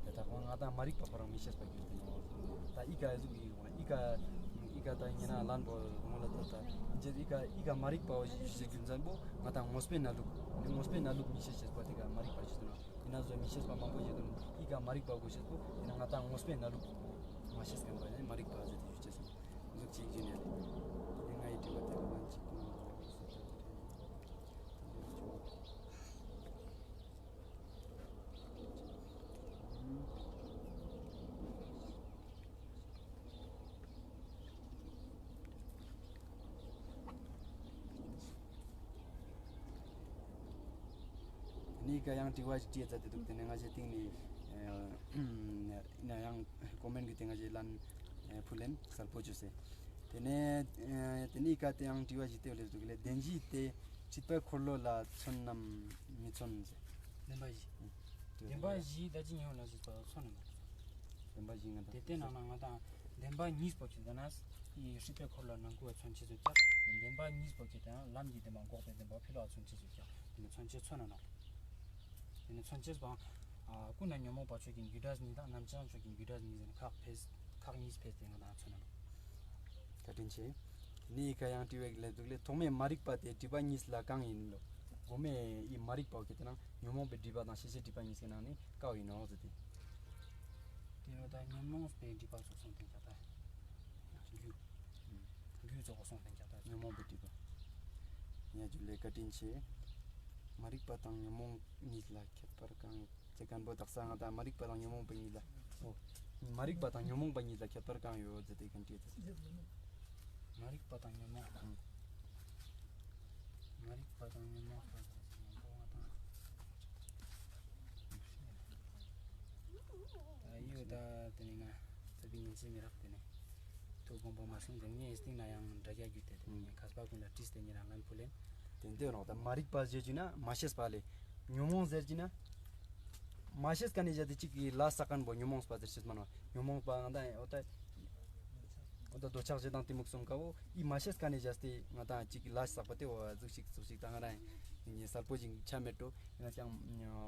དེ་དག་ང་དང་མ་རིག་པ་ཁོ་རང་མི་ཤེས་པ་གྱུར་ཏེ་ནོག་ད་ཨི་ཀ་ཨི་ཟུག་ཡིན་ཨི་ཀ་ཨི་ཀ་ད་ཉེ་ན་ལན་པོ་ངོ་ལ་ད་ད་ཨི་ཀ་ཨི་ཀ་མ་རིག་པ་བོ་ཞིག་རྒྱུ་མཚན་པོ་ང་དང་དངོས་པོའི་གནས་ལུགས་དངོས་པོའི་གནས་ལུགས་མི་ཤེས་ཤེས་པ་དེ་ཀ་མ་རིག་པ་ཞིག་ཏུ་ན་ཡིན་ན་བཟོ་མི་ཤེས་པ་མང་པོ་ཞིག་ཏུ་ཨི་ཀ་མ་རིག་པ་གོ་ཤེས་པོ་ཡིན་ན་ང་དང་དངོས་པོའི་གནས་ལུགས་མ་ཤེས་མཁན་པ་ཡིན་མ་རིག་པ་ཟེར་ཏེ་ཞུ་ཅེས་སོང་། ཟུག་ཅིག་ཡིན་ཡ་ལེ། ཡིན་ང་ཡི་དྲི་བ་དེ་ལ་ལན་ཅིག་གོ་ན་མ་རེད་ཟེར་ཏེ། ནི་ཀ་ཡང་དྲི་བ་ཞིག་དྲིས་ཚར་ཏེ་འདུག་དེ་ནས་ང་ཞའི་སྟེང་ནས་ཨ་ཡང་ཀོ་མེན་ཊ་གི་སྟེང་ང་ཞའི་ལན་ཕུལ་ལེན་གསལ་པོ་བཅོས་སེ། དེ་ནས་ཨ་དེ་ནས་ཀ་དེ་ཡང་དྲི་བ་ཞིག་དེ་ལས་འདུག་ལས་བདེན་བཞི་དེ་སྲིད་པའི་འཁོར་ལོ་ལ་མཚོན་ནམ་མི་མཚོན་ཟེར། བདེན་པ་བཞི། ཨ་བདེན་པ་བཞི་ད་ཅི་ཉོན་ལ་ཞིག་པ་མཚོན་ནམ། བདེན་པ་བཞི་ང་དང་དེ་ལྟའི་ནང་ན་ང་དང་བདེན་པ་གཉིས་པོ་ཁྱེད་དང་ན་ཡི་སྲིད་པའི་འཁོར་ལོ་ནང་ཁུལ་མཚོན་བྱེད་ཚུལ་ཀྱང་བདེན་པ་གཉིས་པོ་ཁྱེད་དང་ལམ་གྱི་བདེན་པ་འགོག་པའི་བདེན་པ་ཕི་ལོགས་མཚོན་བྱེད་ཚུལ་ཀྱང་དེ་ནི་མཚོན་བྱེད་མཚོན་ན་ནོག་དེ་ནི་མཚོན་བྱེད་པའང་ཀུན་ནས་ཉོན་མོངས་པ་ཕྱོགས་ཀྱི་རྒྱུ་འབྲས་གཉིས་དང་རྣམ་བྱང་ཕྱོགས་ཀྱི་རྒྱུ་འབྲས་གཉིས་ཟེར་ནས་ཁག་ཕེས་ཁག་གཉིས་ཕེས་ཏེ་ང་དང་མཚོན་ན་ནོག་བཀའ་དྲིན་ཆེ། ནི་ཡི་ཀ་ཡང་དྲི་བའི་ལས་འདུག་ལས་ཐོག་མའི་མ་རིག་པ་དེ་སྒྲིབ་པ་གཉིས་ལ་གང་ཡིན་ལོ། གོ་མའི་ཡི་མ་རིག་པ་ཁྱེད་དེ་ན་ཉོན་མོངས་པའི་སྒྲིབ་པ་དང་ཤེས་བྱའི་སྒྲིབ་པ་གཉིས་ཀྱི་ནང་ནས་ཀ་བོ་ཡིན་ནོ་ཟེར་ཏེ། དེ་ནི་ད་ཉོན་མོངས་པའི་སྒྲིབ་པ་ཚོགས་སོང་སྟེ་ཀྱང་ད། རྒྱུ། རྒྱུ་ཚོགས་སོང་སྟེ་ཀྱང་ད། ཉོན་མོངས་པའི་སྒྲིབ་པ། ཡ་ཇུ་ལེ་བཀའ་དྲིན་ཆེ། མ་རིག་པ་དང་ཉོན་མོངས་གཉིས་ལ་ཁྱད་པར་གང་ཡོད། ཅེས་མཁན་པོ་དག་ས་ང་དང་མ་རིག་པ་དང་ཉོན་མོངས་པ་གཉིས་ལ། འོ། མ་རིག་པ་དང་ཉོན་མོངས་པ་གཉིས་ལ་ཁྱད་པར་གང་ཡོད་ཟེར་ཏེ་གན་དྲིས་ཏེ། མ་རིག་པ་དང་ཉོན་མོངས་པ། ཨང་། མ་རིག་པ་དང་ཉོན་མོངས་པ་ཟེར་ན་ང་དང་། ད་ཡོད་ད་དེ་ནི་ང་ཚ་བི་ཉིན་ཅི་མི་རག་དེ་ནི། ཐུགས་དགོངས་པ་མ་གསུངས་ཏེ་ངས་སྟེང་ན་ཡང་འདྲ་རྒྱ་རྒྱུད་དེ་དེ་ནི་ངས་མཁས་པ་ཀུན་ལ་དྲིས་ཏེ་ཉེ་རང་ལན་ཕུལ་ལེན། དེ་འདོད་རང་ད་མ་རིག་པ་ཟེར་གྱི་ན་མ་ཤེས་པ་ལས། ཉོན་མོངས་ཟེར་གྱི་ན། མ་ཤེས་མཁན་ནི་བཞག་སྟེ་གཅིག་གི་ལ་ས་མཁན་པོ་ཉོན་མོངས་པ་ཟེར་ཤེས་མ་ནོ། ཉོན་མོངས་པ་ང་དང་འོ་ད། འོ་ད་འདོད་ཆགས་ཞེ་སྡང་གཏི་མུག་གསུམ་ཀ་བོ་ཨི་མ་ཤེས་ཀ་ནེ་བཞག་སྟེ་ང་དང་ཅིག་ལས་བསགས་པ་ཏེ་འོ་ཟུག་ཞིག་ཟུག་ཞིག་ད་ང་རང་ངི་གསལ་པོ་ཞིག་ཆ་མེད་དོ། ཡིན་ན་ཀྱང་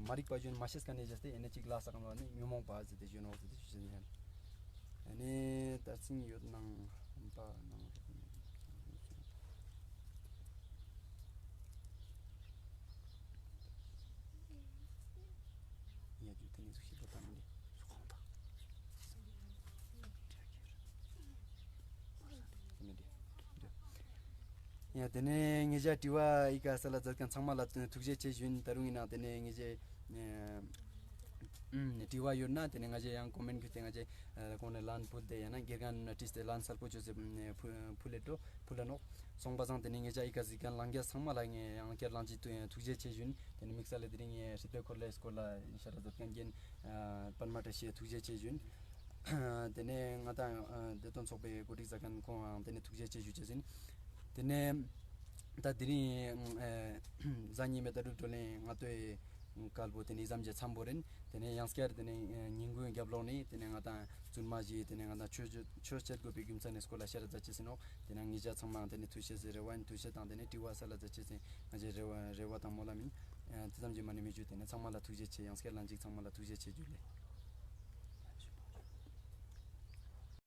མ་རིག་པ་ཞིག་མ་ཤེས་ཀ་ནེ་བཞག་སྟེ་ཨེ་ནེ་ཅིག་ལས་བསགས་ནོག་ནི་ཉོན་མོངས་པ་ཟེར་ཏེ་ཞུ་ནོག་ཟེར་ཏེ་ཞུ་ནི་ཡིན། ཨ་ནི་ད་ཚིག་ཡོད་ནང་པ་ནང་། ཡ་རྒྱུ་ཏེ་ནེ་ཟུག་ཞིག་ལོ་ཏང་ནི་སུ་ཁོང་པ། ཡ་ཏེ་ནེ་ངེ་ཞ་དྲི་བ་ཨི་ཀ་ས་ལ་མཛད་མཁན་ཚང་མ་ལ་ཐུགས་རྗེ་ཆེ་ཞུ་ཡིན། ད་རུང་ཡིན་ན་ཏེ་ནེ་ངེ་ཞ་ཨ་དྲི་བ་ཡོད་ན་ཏེ་ནེ་ང་ཞ་ཡང་ཀོ་མེན་ཊ་ཁྱེར་ཏེ་ང་ཞ་ཨ་ཁོང་ནེ་ལན་ཕུལ་ཏེ་ཡང་ན་དགེ་རྒན་ནེ་དྲིས་ཏེ་ལན་གསལ་པོ་ཅོས་ཏེ་ཕུལ་ཕུལ་ལེ་འགྲོ་ཕུལ་ལ་ནོག། སོང་པ་སང་ཏེ་ནེ་ངེ་ཞ་ཨི་ཀ་གཟིགས་མཁན་ལྷན་རྒྱས་ཚང་མ་ལ་ངས་ཡང་བསྐྱར་ལན་ཅིག་ཐུགས་རྗེ་ཆེ་ཞུ་ཡིན། ཏེ་ནེ་དམིགས་བསལ་ལ་དེ་རིང་ངས་སྲིད་པའི་འཁོར་ལོའི་སྐོར་ལ་ཞལ་ལག་མཛད་མཁན་རྒན་ཨ་པདྨ་བཀྲ་ཤིས་ཐུགས་རྗེ་ཆེ་ཞུ་ཡིན། ཏེ་ནེ་ང་དང་ཨ་བདེ་དོན་ཚོགས་པའི་གོ་སྒྲིག་མཛད་མཁན་ཁོང་ཡང་ཏེ་ནེ་ཐུགས་རྗེ་ཆེ་ཞུ་ཅེས་ཡིན། ཏེ་ནེ་ད་དེ་རིང་ཨ་གཟའ་ཉི་མའི་ལྟ་གྲུབ་བགྲོ་གླེང་ང་ཏོའི་སྐལ་པོ་ཏེ་ནེ་ཨི་ཙམ་གྱིས་མཚམས་བོར་ཡིན། ཏེ་ནེ་ཡང་བསྐྱར་ཏེ་ནེ་ཨ་ཉིན་གུང་རྒྱབ་ལོགས་ནེ་ཏེ་ནེ་ང་དང་བཙུན་མ་ཞིག་ཏེ་ནེ་ང་དང་ཆོས་ཆོས་བྱེད་དགོས་པའི་རྒྱུ་མཚན་ནི་སྐོར་ལ་བཤད་ར་མཛད་ཅེས་ཡིན་ནོག། ཏེ་ནེ་ངེ་ཞ་ཚང་མ་ཏེ་ནེ་ཐུགས་ཆེ་ཟེར་རེ་བ་ཡིན། ཐུགས་ཆེ་དང་ཏེ་ནེ་དྲི་བ་སལ་ལ་མཛད་ཅེས་ཡིན། ང་ཞའི་རེ་བ་རེ་བ་དང་སྨོན་ལམ་ཡིན། ཨ་ཏེ་ཙམ་གྱིས་མ་ནེ་མི་ཞུ། ཏེ་ནེ་ཚང་མ་ལ་ཐུགས་རྗེ་ཆེ། ཡང་བསྐྱར་ལན་ཅིག་ཚང་མ་ལ་ཐུགས་རྗེ་ཆེ་ཞུ་ལེ།